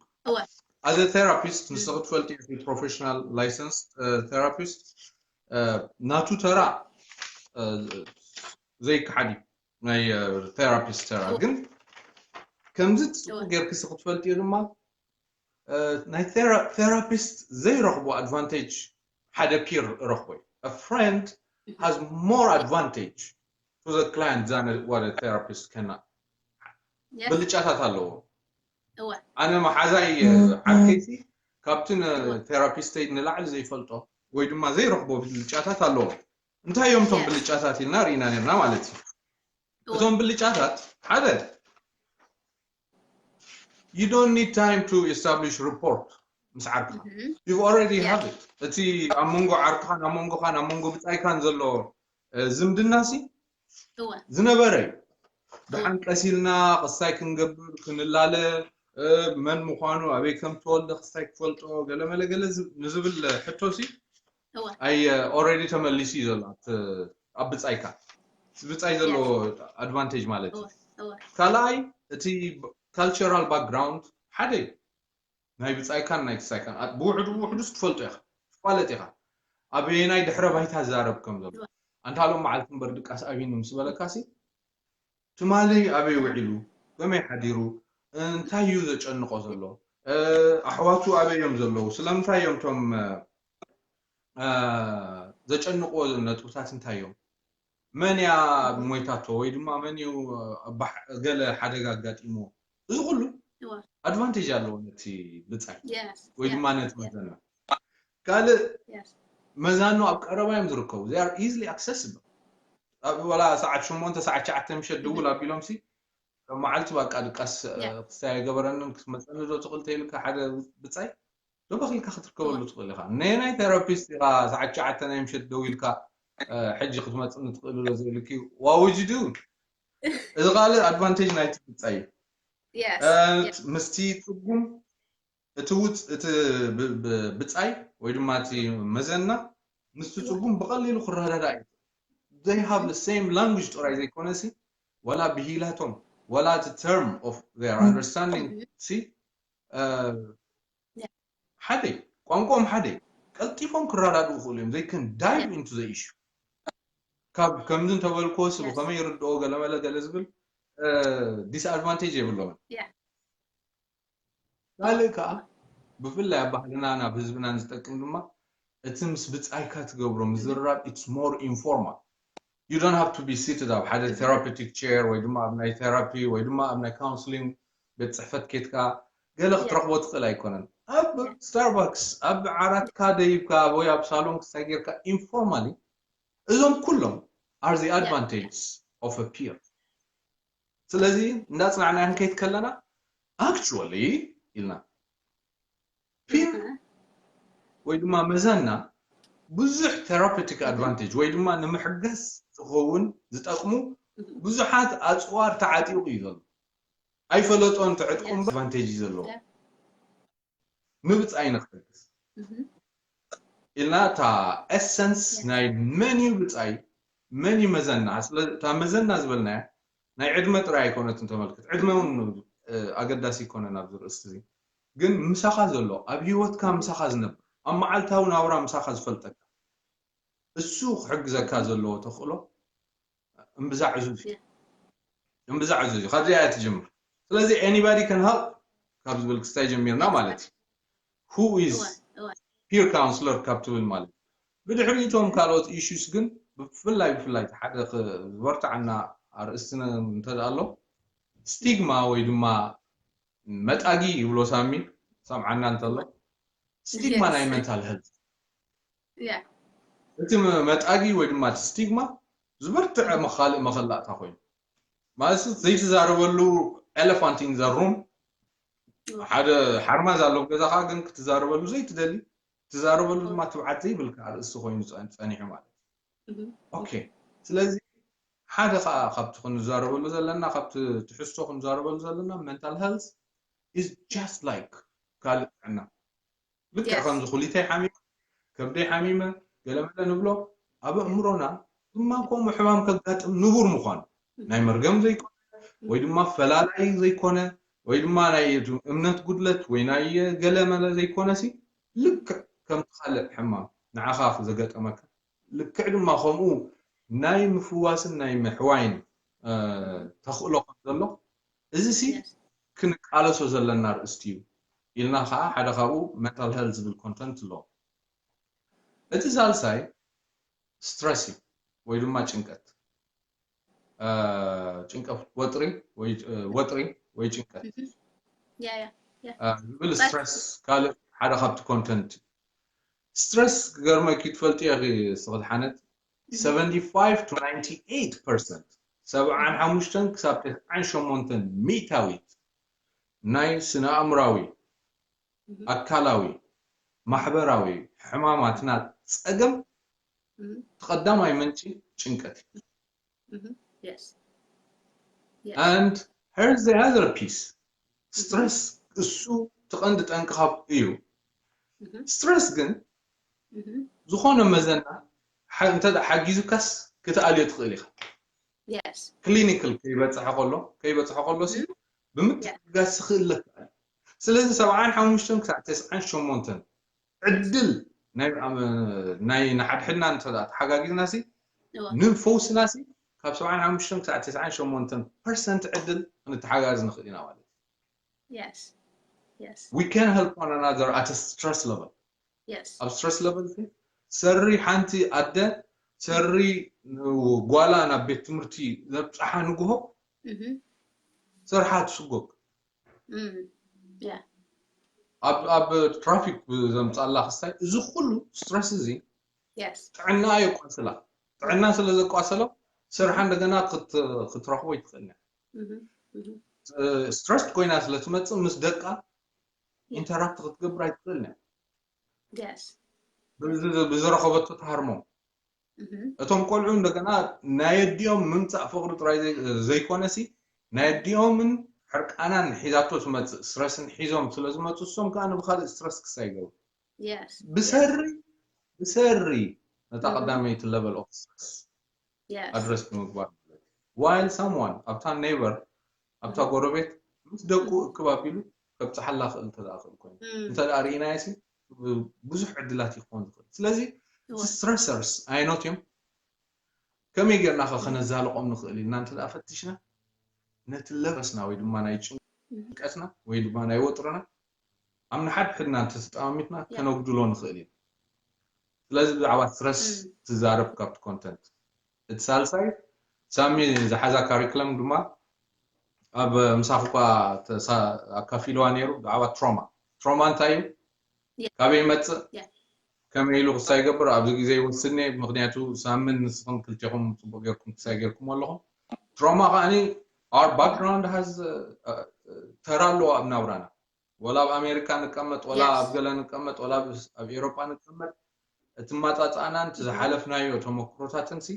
As a therapist ንስ ክትፈልጥ የ professional licensed therapist ናቱ ተራ ዘይከሓድ እዩ ናይ therapist ተራ ግን ከምዚ ፅቡቅ ጌርክስ ክትፈልጥ እዩ ድማ ናይ therapist ዘይረኽቦ advantage ሓደ peer ረኽቦ እዩ። A friend has more advantage to the client than what a therapist cannot. ብልጫታት ኣለዎ። ኣነ መሓዛይ ዓርከይሲ ካብቲ therapist ይ ንላዕሊ ዘይፈልጦ ወይ ድማ ዘይረኽቦ ብልጫታት ኣለዎ። እንታይ እዮም እቶም ብልጫታት ኢልና ርኢና ነርና ማለት እዩ። እቶም ብልጫታት ሓደ you don't need time to establish report ምስ ዓርክኻ you already have it። እቲ ኣብ መንጎ ዓርክኻን ኣብ መንጎኻን ኣብ መንጎ ብጻይካን ዘሎ ዝምድና ሲ ዝነበረ እዩ። ደሓን ቀስ ኢልና ክስታይ ክንገብር ክንላለ መን ምዃኑ ኣበይ ከም ተወልደ ክስታይ ክፈልጦ ገለመለ ገለ ንዝብል ሕቶ ሲ ኣይ already ተመሊሱ እዩ ዘሎ ኣብ ብጻይካ ብጻይ ዘሎ advantage ማለት እዩ። ካልኣይ እቲ cultural background ሓደ እዩ ናይ ብጻይካን ናይ ክሳይካን ብውሕዱ ብውሕዱስ ትፈልጦ ኢኻ ትፋለጥ ኢኻ ኣበየናይ ድሕረ ባይታ ዝዛረብ ከም ዘሎ ኣንታ ሎም መዓልቲ እምበር ድቃስ ኣቢኒ ምስ በለካሲ ትማሊ ኣበይ ውዒሉ ከመይ ሓዲሩ እንታይ እዩ ዘጨንቆ ዘሎ ኣሕዋቱ ኣበይ እዮም ዘለዉ ስለምንታይ እዮም ቶም ዘጨንቅዎ ነጥብታት እንታይ እዮም መን እያ ሞይታቶ ወይ ድማ መን እዩ ገለ ሓደጋ ኣጋጢሞ እዚ ኩሉ advantage ኣለዎ ነቲ ብጻይ ወይ ድማ ነቲ መዘና ካልእ መዛኑ ኣብ ቀረባ እዮም ዝርከቡ they are easily accessible ኣብ ወላ ሰዓት ሸሞንተ ሰዓት ትሽዓተ ምሸት ድውል ኣቢሎም ሲ መዓልቲ ባቃ ድቃስ ክስታይ ኣይገበረንን ክትመፀኒ ዶ ትኽእል ተይልካ ሓደ ብጻይ ዶበኺልካ ክትርከበሉ ትኽእል ኢኻ ነናይ therapist ኢኻ ሰዓት ትሽዓተ ናይ ምሸት ደው ኢልካ ሕጂ ክትመፅኒ ትኽእል ዶ ዘይልኪ ዋውጅዱ እዚ ካልእ advantage ናይቲ ብጻይ እዩ ምስቲ ትርጉም እቲ ውፅ እቲ ብጻይ ወይ ድማ እቲ መዘና ምስቲ ትርጉም ብቐሊሉ ክረዳዳ እዩ they have the same language ጥራይ ዘይኮነ ሲ ወላ ብሂላቶም ወላ እቲ term of their understanding ሲ ሓደ ቋንቋኦም ሓደ ቀልጢፎም ክረዳድኡ ይኽእሉ እዮም they can dive into the issue ካብ ከምዚ እንተበልክዎ ሲ ብኸመይ ይርድኦ ገለመለ ገለ ዝብል disadvantage የብሎምን ካልእ ከዓ ብፍላይ ኣብ ባህልና ናብ ህዝብናን ዝጠቅም ድማ እቲ ምስ ብጻይካ ትገብሮ ምዝርራብ it's more informal you don't have to be seated ኣብ ሓደ therapeutic chair ወይ ድማ ኣብ ናይ therapy ወይ ድማ ኣብ ናይ counseling ቤት ጽሕፈት ኬትካ ገለ ክትረኽቦ ትኽእል ኣይኮነን ኣብ Starbucks ኣብ ዓራትካ ደይብካ ወይ ኣብ ሳሎን ክሳይ ጌርካ informally እዞም ኩሎም are the advantages of a peer ስለዚ እንዳጽናዕና ክንከይድ ከለና actually ኢልና peer ወይ ድማ መዘና ብዙሕ therapeutic advantage ወይ ድማ ንምሕጋዝ ዝኸውን ዝጠቅሙ ብዙሓት ኣፅዋር ተዓጢቑ እዩ ዘሎ ኣይፈለጦን ትዕጥቁም advantage እዩ ዘለዎ ንብጻይ ንኽሕግዝ ኢልና እታ essence ናይ መን እዩ ብጻይ መን እዩ መዘና እታ መዘና ዝበልናያ ናይ ዕድመ ጥራይ ኣይኮነትን ተመልክት ዕድመ እውን ኣገዳሲ ይኮነን ኣብዚ ርእስቲ እዚ ግን ምሳኻ ዘሎ ኣብ ህይወትካ ምሳኻ ዝነብር ኣብ መዓልታዊ ናብራ ምሳኻ ዝፈልጠካ እሱ ክሕግዘካ ዘለዎ ተኽእሎ እምብዛ ዕዙዝ እዩ እምብዛ ዕዙዝ እዩ ካብዚኣ እያ ትጅምር ስለዚ anybody can help ካብ ዝብል ክስታይ ጀሚርና ማለት እዩ who is peer counselor ካብ ትብል ማለት እዩ ብድሕሪቶም ካልኦት issues ግን ብፍላይ ብፍላይ ሓደ ዝበርትዓና ኣርእስቲ እንተኣ ኣሎ stigma ወይ ድማ መጣጊ ይብሎ ሳሚ ሰምዓና እንተሎ stigma ናይ mental health እቲ መጣጊ ወይ ድማ እቲ stigma ዝበርትዐ መኻልእ መኸላእታ ኮይኑ ማለት ዘይትዛረበሉ elephant in the room ሓደ ሓርማዝ ኣሎ ገዛኻ ግን ክትዛረበሉ ዘይትደሊ ትዛረበሉ ድማ ትብዓት ዘይብልካ ኣርእስቲ ኮይኑ ጸን- ጸኒሑ ማለት እዩ። ኦኬ፣ ስለዚ ሓደ ከዓ ካብቲ ክንዛረበሉ ዘለና፣ ካብቲ ትሕዝቶ ክንዛረበሉ ዘለና፣ mental health is just like ካልእ ጥዕና። ልክዕ ከምዚ ኩሊተይ ሓሚመ፣ ከብደይ ሓሚመ፣ ገለመለ ንብሎ፣ ኣብ ኣእምሮና ድማ ከምኡ ሕማም ከጋጥም ንቡር ምዃኑ፣ ናይ መርገም ዘይኮነ ወይ ድማ ፈላላይ ዘይኮነ ወይ ድማ ናይ እምነት ጉድለት ወይ ናይ ገለመለ ዘይኮነሲ፣ ልክዕ ከምቲ ካልእ ሕማም ንዓኻ ዘጋጠመካ ልክዕ ድማ ከምኡ ናይ ምፍዋስን ናይ ምሕዋይን ተኽእሎ ከም ዘሎ፣ እዚሲ ክንቃለሶ ዘለና ኣርእስቲ እዩ ኢልና ከዓ ሓደ ካብኡ mental health ዝብል content ኣለዎ። እቲ ሳልሳይ stress እዩ ወይ ድማ ጭንቀት። ጭንቀት፣ ወጥሪ ወይ ወጥሪ ወይ ጭንቀት ዝብል stress ካልእ ሓደ ካብቲ content። Stress ክገርመኪ ትፈልጥዮ ኢኺ ስኽል ሓነት seventy-five to ninety-eight percent፣ ሰብዓን ሓሙሽተን ክሳብ ተስዓን ሸሞንተን ሚእታዊት ናይ ስነ ኣእምራዊ፣ ኣካላዊ፣ ማሕበራዊ ሕማማትና ጸገም እቲ ቀዳማይ ምንጪ ጭንቀት እዩ። Yes. And here's the other piece. Stress እሱ ትቐንዲ ጠንቅኻ እዩ። Stress ግን ዝኾነ መዘና እንተ ሓጊዙካስ ክትኣልዮ ትኽእል ኢኻ። Yes. Clinical ከይበፅሐ ከሎ ከይበፅሐ ከሎ ሲ ብምትሕግጋዝ ክኽእለካ እዩ። ስለዚ ሰብዓን ሓሙሽተን ክሳዕ ተስዓን ሸሞንተን ዕድል ናይ ናይ ንሓድሕድና እንተ ተሓጋጊዝና ሲ ንፈውስና ሲ ካብ ሰብዓን ሓሙሽተን ክሳዕ ተስዓን ሸሞንተን ፐርሰንት ዕድል ክንተሓጋገዝ ንኽእል ኢና ማለት እዩ። Yes. Yes. We can help one another at a stress level. Yes. ኣብ stress level ሲ ሰሪ ሓንቲ ኣደ ሰሪ ጓላ ናብ ቤት ትምህርቲ ዘብፅሓ ንግሆ ሰርሓ ትስጎግ ኣብ ኣብ ትራፊክ ዘምፃላ ክስታይ እዚ ኩሉ stress እዚ ጥዕና የቋስላ። ጥዕና ስለ ዘቋሰሎ ስርሓ እንደገና ክትረኽቦ ኣይትኽእልን። Stress ኮይና ስለ ትመፅእ ምስ ደቃ interact ክትገብር ኣይትኽእልን። ብዝረኸበቶ ትሃርሞ እቶም ቆልዑ እንደገና ናይ ኣዲኦም ምምፃእ ፍቕሪ ጥራይ ዘይኮነሲ ናይ ኣዲኦምን ሕርቃናን ሒዛቶ ትመፅእ stress ን ሒዞም ስለ ዝመፁ እሶም ከዓ ንብካልእ stress ክሳይ ይገብሩ። ብሰሪ ብሰሪ ነታ ቀዳመይቲ level of stress address ብምግባር ማለት እዩ። While someone ኣብታ neighbor ኣብታ ጎረቤት ምስ ደቁ እክብ ኣቢሉ ከብፅሓላ ክእል እንተ ክእል ኮይኑ እንተ ርኢናዮ ሲ ብዙሕ ዕድላት ይኸውን ዝኽእል። ስለዚ stressors ኣይኖት እዮም። ከመይ ጌርና ከ ከነዛልቆም ንኽእል ኢልና እንተ ፈቲሽና ነቲ ለበስና ወይ ድማ ናይ ጭንቀትና ወይ ድማ ናይ ወጥርና ኣብ ንሓድሕድና እንተተጠማሚትና ከነጉድሎ ንኽእል ኢና። ስለዚ ብዛዕባ stress ትዛረብ ካብቲ content እቲ ሳልሳይ ሳሚ ዝሓዛ curriculum ድማ ኣብ ምሳኹ እኳ ኣካፊልዋ ነይሩ ብዛዕባ trauma። Trauma እንታይ እዩ? ካበይ ይመፅእ? ከመይ ኢሉ ክሳይ ይገብር? ኣብዚ ግዜ ይወስን እየ። ምክንያቱ ሳምን ንስኹም ክልቴኹም ፅቡቅ ጌርኩም ክሳይ ጌርኩም ኣለኹም። Trauma ከዓኒ our background has ተራ ኣለዎ ኣብ ናብራና። ወላ ኣብ ኣሜሪካ ንቀመጥ፣ ወላ ኣብ ገለ ንቀመጥ፣ ወላ ኣብ ኤሮጳ ንቀመጥ፣ እቲ ማፃፃእናን እቲ ዝሓለፍናዮ ተመክሮታትን ሲ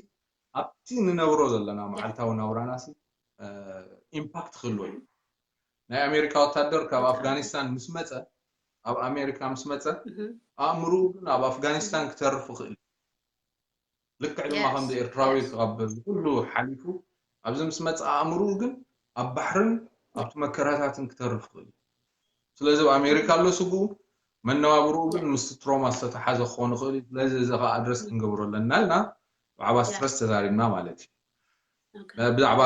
ኣብቲ ንነብሮ ዘለና መዓልታዊ ናብራና ሲ impact ክህልዎ እዩ። ናይ ኣሜሪካ ወታደር ካብ ኣፍጋኒስታን ምስ መፀ ኣብ ኣሜሪካ ምስ መፀ ኣእምርኡ ግን ኣብ ኣፍጋኒስታን ክተርፍ ይኽእል። ልክዕ ድማ ከምዚ ኤርትራዊ ካብ ኩሉ ሓሊፉ ኣብዚ ምስ መፀ ኣእምርኡ ግን ኣብ ባሕርን ኣብቲ መከራታትን ክተርፍ ይኽእል። ስለዚ ኣብ ኣሜሪካ ኣሎ ስግኡ መነባብርኡ ግን ምስቲ trauma ዝተተሓዘ ክኾን ይኽእል እዩ። ስለዚ እዚ ከዓ address ክንገብሮ ኣለና ኢልና ብዛዕባ stress ተዛሪብና ማለት እዩ። ብዛዕባ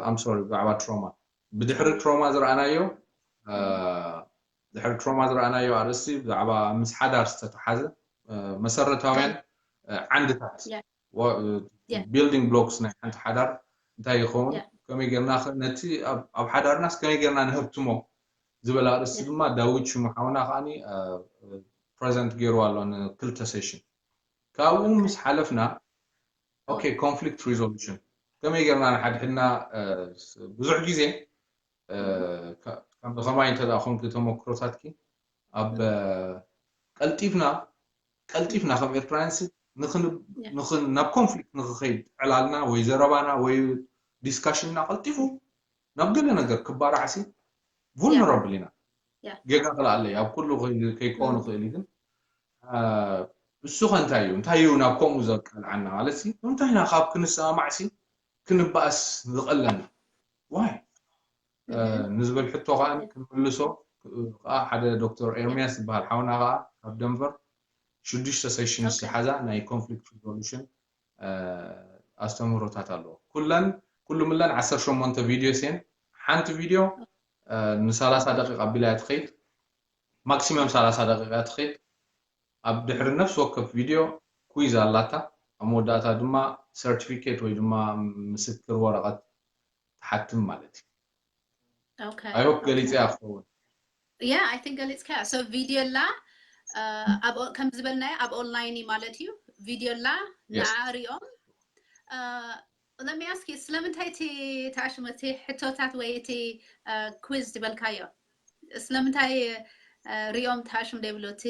I'm sorry ብዛዕባ trauma ብድሕሪ trauma ዝረኣናዮ ድሕሪ trauma ዝረኣናዮ ኣርእስቲ ብዛዕባ ምስ ሓዳር ዝተተሓዘ መሰረታውያን ዓንድታት building blocks ናይ ሓንቲ ሓዳር እንታይ ይኸውን፣ ከመይ ጌርና ነቲ ኣብ ሓዳርናስ ከመይ ጌርና ንህብትሞ ዝበል ኣርእስቲ ድማ ዳዊት ሽሙ ሓውና ከዓኒ present ገይሩ ኣሎ ንክልተ session። ካብኡ ምስ ሓለፍና okay conflict resolution ከመይ ጌርና ንሓድሕድና ብዙሕ ግዜ ከማይ እንተ ኮንኪ ተመክሮታትኪ ኣብ ቀልጢፍና ቀልጢፍና ከም ኤርትራውያን ሲ ንኽን ናብ ኮንፍሊክት ንኽኸይድ ዕላልና ወይ ዘረባና ወይ ዲስካሽንና ቀልጢፉ ናብ ገለ ነገር ክባራዕ ሲ ቡልነራብል ኢና። ጌጋ ክልኣለይ ኣብ ኩሉ ከይከውን ይኽእል እዩ ግን እሱ ከ እንታይ እዩ እንታይ እዩ ናብ ከምኡ ዘቃልዓና ማለት ሲ እንታይ ኢና ካብ ክንሰማማዕ ሲ ክንበኣስ ዝቐለና ዋይ ንዝብል ሕቶ ከዓ ክንምልሶ ከዓ ሓደ ዶክተር ኤርሚያስ ዝበሃል ሓውና ከዓ ካብ ደንቨር ሽዱሽተ ሴሽንስ ዝሓዛ ናይ ኮንፍሊክት ሪዞሉሽን ኣስተምህሮታት ኣለዎ። ኩለን ኩሉ ምለን ዓሰርተ ሸሞንተ ቪድዮ ሴን ሓንቲ ቪድዮ ንሰላሳ ደቂቃ ኣቢላ እያ ትኸይድ። ማክሲመም ሰላሳ ደቂቃ እያ ትኸይድ። ኣብ ድሕሪ ነፍሲ ወከፍ ቪድዮ ኩይዝ ኣላታ። ኣብ መወዳእታ ድማ ሰርቲፊኬት ወይ ድማ ምስክር ወረቐት ትሓትም ማለት እዩ። Okay. I hope ገሊፀያ ክኸውን። Yeah, I think ገሊፅካ። So ቪድዮ ላ ከም ዝበልናዮ ኣብ ኦንላይን እዩ ማለት እዩ። ቪድዮ ላ ንዓ ሪኦም let me ask you ስለምንታይ እቲ ተኣሽሙ እቲ ሕቶታት ወይ እቲ ኩዝ ዝበልካዮ ስለምንታይ ሪኦም ተኣሽሙ ዘይብሉ እቲ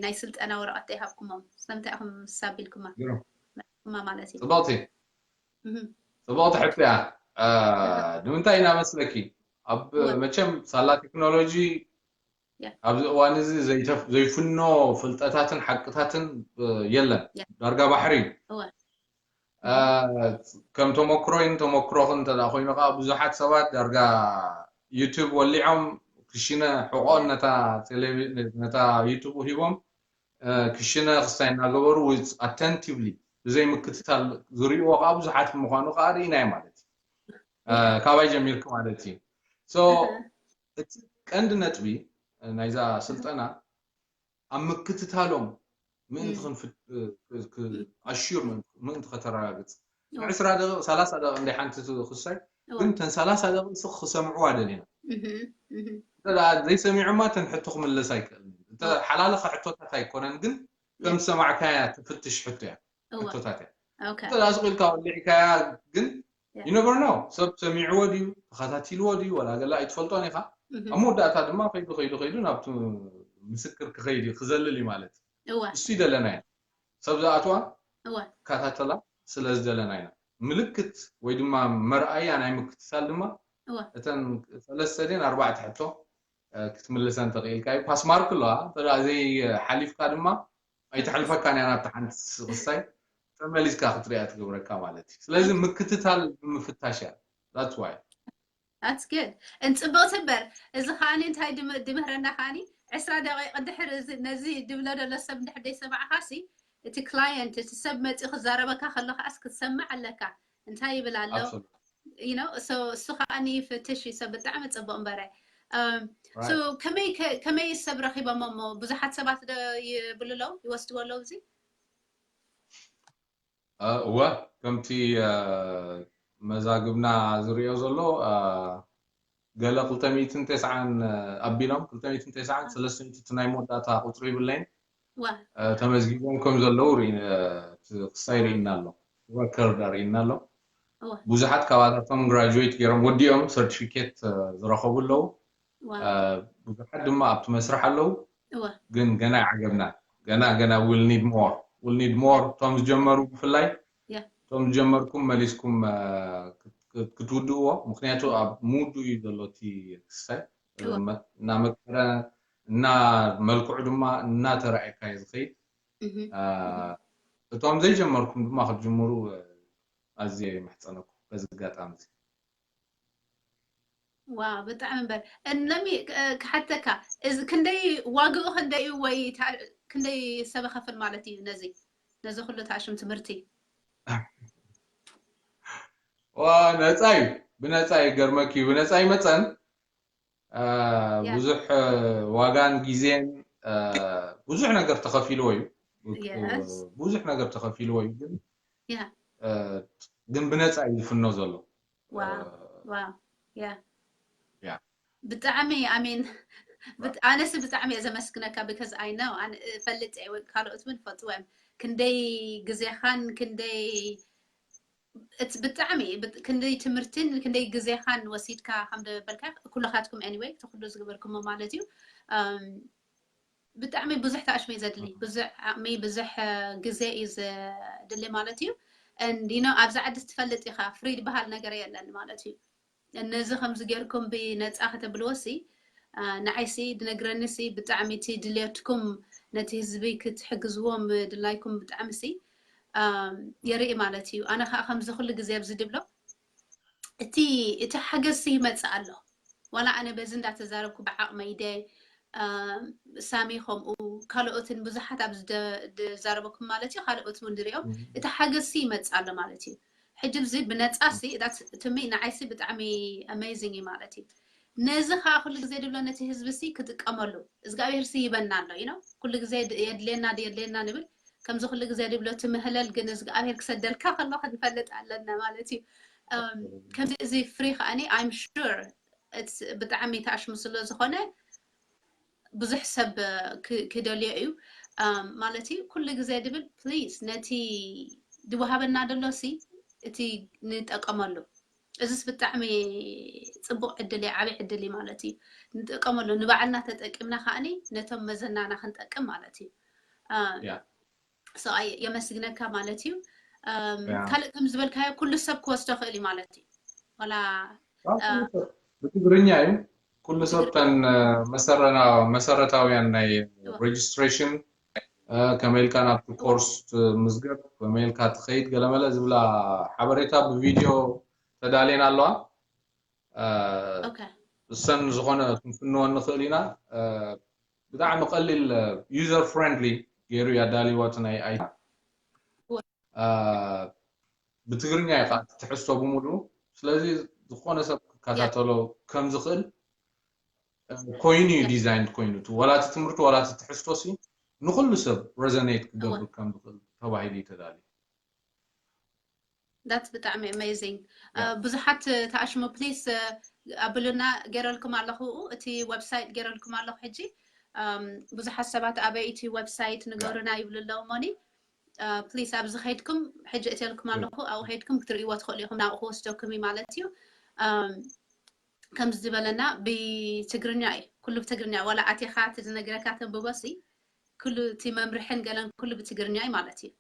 ናይ ስልጠና ወረቐት ዘይሃብኩሞም ስለምንታይ ኢኹም ሳቢልኩማ ማለት እዩ። ፅቡቕቲ ፅቡቕቲ ሕቶ እያ። ንምንታይ ኢና መስለኪ ኣብ መቸም ሳላ ቴክኖሎጂ ኣብዚ እዋን እዚ ዘይፍኖ ፍልጠታትን ሓቅታትን የለን። ዳርጋ ባሕሪ እዩ። ከም ተመክሮይን ተመክሮኽን እንተ ኮይኑ ከዓ ብዙሓት ሰባት ዳርጋ ዩቱብ ወሊዖም ክሽነ ሕቆን ነታ ዩቱብ ሂቦም ክሽነ ክስታይ እናገበሩ attentively ብዘይ ምክትታል ዝርእይዎ ከዓ ብዙሓት ምዃኑ ከዓ ርኢናዮ ማለት እዩ። ካባይ ጀሚርክ ማለት እዩ። So እቲ ቀንዲ ነጥቢ ናይዛ ስልጠና ኣብ ምክትታሎም ምእንቲ ኣሹር ምእንቲ ከተረጋግፅ ዕስራ ደቂቕ ሰላሳ ደቂቕ እንደ ሓንቲ ክሳይ ግን ተን ሰላሳ ደቂቕ ክሰምዕዋ ደሊና ዘይሰሚዑማ ተን ሕቶ ክምለስ ኣይክእልን። ሓላልኻ ሕቶታት ኣይኮነን ግን ከም ሰማዕካያ ትፍትሽ ሕቶ እያ ሕቶታት እያ። ተላስ ኢልካ ወሊዕካያ ግን you never know ሰብ ሰሚዕዎ ድዩ ተኸታቲልዎ ድዩ ወላ ገላ ኣይትፈልጦን ኢኻ። ኣብ መወዳእታ ድማ ከይዱ ከይዱ ከይዱ ናብቲ ምስክር ክኸይድ እዩ ክዘልል እዩ ማለት እዩ። እሱ ይደለና ኢና ሰብ ዝኣትዋ ከታተላ ስለ ዝደለና ኢና። ምልክት ወይ ድማ መርኣያ ናይ ምክትታል ድማ እተን ሰለስተ ድን ኣርባዕተ ሕቶ ክትምልሰን ተኽኢልካ እዩ። ፓስማርክ ኣለዋ እንተ ዘይሓሊፍካ ድማ ኣይተሕልፈካን እያ ናብቲ ሓንቲ ክሳይ ተመሊስካ ክትሪኣ ትገብረካ ማለት እዩ። ስለዚ ምክትታል ብምፍታሽ እያ። That's why That's good። እንፅብቕቲ እምበር እዚ ከዓኒ እንታይ ድምህረና ከዓኒ ዕስራ ደቂቕ ድሕር ነዚ ድብሎ ደሎ ሰብ እንድሕር ደይሰማዕካ ሲ እቲ ክላየንት እቲ ሰብ መፂኡ ክዛረበካ ከሎ ከዓስ ክትሰምዕ ኣለካ። እንታይ ይብል ኣሎ እሱ ከዓኒ ፍትሽ እዩ ሰብ ብጣዕሚ ፅቡቕ እምበረ። ከመይ ሰብ ረኺቦሞ እሞ ብዙሓት ሰባት ዶ ይብሉ ኣለዉ ይወስድዎ ኣለዉ እዚ? እወ ከምቲ መዛግብና ዝሪኦ ዘሎ ገለ ክልተ ሚእትን ተስዓን ኣቢሎም ክልተ ሚእትን ተስዓን ሰለስተ ሚእቲ እቲ ናይ መወዳእታ ቁፅሪ ይብለይን ተመዝጊቦም ከም ዘለዉ ክሳይ ርኢና ኣሎ። ረከርድ ኣርእና ኣሎ። ብዙሓት ካባታቶም ግራጁዌት ገይሮም ወዲኦም ሰርቲፊኬት ዝረኸቡ ኣለዉ። ብዙሓት ድማ ኣብቲ መስርሕ ኣለዉ። ግን ገና ይዓገብና ገና ገና will need more will need more እቶም ዝጀመሩ ብፍላይ እቶም ዝጀመርኩም መሊስኩም ክትውድእዎ ምክንያቱ ኣብ ምውድኡ እዩ ዘሎ እቲ ክስታይ እናመቀረ እና መልክዑ ድማ እናተረኣየካ እዩ ዝኸይድ። እቶም ዘይጀመርኩም ድማ ክትጅምሩ ኣዝየ ይምሕፀነኩም በዚ ኣጋጣሚ እዚ። ዋው ብጣዕሚ እምበር እነሚ ክሓተካ እዚ ክንደይ ዋግኡ ክንደይ እዩ ወይ ክንደይ ሰብ ከፍል ማለት እዩ ነዚ ነዚ ኩሉ ታሽም ትምህርቲ? ዋ ነፃ እዩ ብነፃ እዩ ገርመኪ እዩ ብነፃ ይመፀን ብዙሕ ዋጋን ግዜን ብዙሕ ነገር ተኸፊልዎ እዩ። ብዙሕ ነገር ተኸፊልዎ እዩ ግን ግን ብነፃ እዩ ዝፍኖ ዘሎ። ብጣዕሚ ኣሜን። ኣነስ ብጣዕሚ እየ ዘመስግነካ because I know ፈልጥ ካልኦት እውን ፈልጥዎ እዮም ክንደይ ግዜኻን ክንደይ ብጣዕሚ ክንደይ ትምህርትን ክንደይ ግዜኻን ወሲድካ ከም ዝበልካ ኩልኻትኩም anyway እቲ ኩሉ ዝገበርኩሞ ማለት እዩ። ብጣዕሚ ብዙሕ ተኣሽሙ እዩ ዘድሊ። ብዙሕ ዓቕሚ፣ ብዙሕ ግዜ እዩ ዘድሊ ማለት እዩ። And you know፣ ኣብዚ ዓዲ ትፈልጥ ኢኻ፣ ፍሪ ዝበሃል ነገር የለን ማለት እዩ። ነዚ ከምዚ ጌርኩም ብነፃ ከተብልዎ ሲ ንዓይሲ ድነግረኒ ሲ ብጣዕሚ እቲ ድልየትኩም ነቲ ህዝቢ ክትሕግዝዎም ድላይኩም ብጣዕሚ ሲ የርኢ ማለት እዩ። ኣነ ከዓ ከምዚ ኩሉ ግዜ ኣብዚ ድብሎ እቲ እቲ ሓገዝሲ ይመፅእ ኣሎ። ዋላ ኣነ በዚ እንዳተዛረብኩ ብዓቕመይ ደ ሳሚ ከምኡ ካልኦትን ብዙሓት ኣብዚ ዝዛረበኩም ማለት እዩ። ካልኦት እውን ድሪኦም እቲ ሓገዝሲ ይመፅእ ኣሎ ማለት እዩ። ሕጂ ብዚ ብነፃ ሲ ትሚ ንዓይሲ ብጣዕሚ ኣሜዚንግ እዩ ማለት እዩ። ነዚ ከዓ ኩሉ ግዜ ድብሎ ነቲ ህዝቢ ሲ ክጥቀመሉ እግዚኣብሔር ሲ ይበና ኣሎ ዩ ነው። ኩሉ ግዜ የድልየና የድልየና ንብል ከምዚ ኩሉ ግዜ ድብሎ እቲ ምህለል ግን እግዚኣብሔር ክሰደልካ ከሎ ክንፈልጥ ኣለና ማለት እዩ። ከምዚ እዚ ፍሪ ከዓኒ I'm sure ብጣዕሚ ተኣሽሙ ስለ ዝኾነ ብዙሕ ሰብ ክደልዮ እዩ ማለት እዩ። ኩሉ ግዜ ድብል ፕሊዝ ነቲ ዝወሃበና ደሎ ሲ እቲ ንጠቀመሉ። እዚስ ብጣዕሚ ፅቡቅ ዕድል እዩ፣ ዓብይ ዕድል እዩ ማለት እዩ። ንጠቀመሉ፣ ንባዕልና ተጠቂምና ከዓኒ ነቶም መዘናና ክንጠቅም ማለት እዩ። የመስግነካ ማለት እዩ። ካልእ ከም ዝበልካዮ ኩሉ ሰብ ክወስዶ ክእል እዩ ማለት እዩ። ዋላ ብትግርኛ እዩ። ኩሉ ሰብ ተን መሰረታውያን ናይ ሬጅስትሬሽን ከመይ ኢልካ ናብቲ ኮርስ ምዝገብ፣ ከመይ ኢልካ ትኸይድ ገለመለ ዝብላ ሓበሬታ ብቪድዮ ተዳልየን ኣለዋ። እሰን ዝኾነ ክንፍንወን ንኽእል ኢና። ብጣዕሚ ቀሊል ዩዘር ፍሬንድሊ ገይሩ ያዳልይዋ እቲ ናይ ኣይቲ ብትግርኛ እዩ ከዓ ትሕዝቶ ብምሉኡ። ስለዚ ዝኾነ ሰብ ክከታተሎ ከም ዝኽእል ኮይኑ እዩ ዲዛይን ኮይኑ። ዋላ እቲ ትምህርቲ ዋላ እቲ ትሕዝቶ ሲ ንኩሉ ሰብ ረዘኔት ክገብር ከም ዝኽእል ተባሂሉ እዩ ተዳልዩ። That's ብጣዕሚ ኣሜዚንግ። ብዙሓት ተኣሽሙ ፕሊስ ኣብሉና ገይረልኩም ኣለኹ። እቲ ዌብሳይት ገይረልኩም ኣለኹ። ሕጂ ብዙሓት ሰባት ኣበይ እቲ ዌብሳይት ንገሩና ይብሉ ኣለዉ። ሞኒ ፕሊስ ኣብዚ ከይድኩም ሕጂ እትልኩም ኣለኹ። ኣብኡ ከይድኩም ክትርእይዎ ትኽእሉ ኢኹም። ናብኡ ክወስደኩም እዩ ማለት እዩ። ከምዚ ዝበለና ብትግርኛ እዩ፣ ኩሉ ብትግርኛ። ዋላ ኣቲኻ እቲ ዝነግረካ ተንብቦ ሲ ኩሉ እቲ መምርሕን ገለን ኩሉ ብትግርኛ እዩ ማለት እዩ።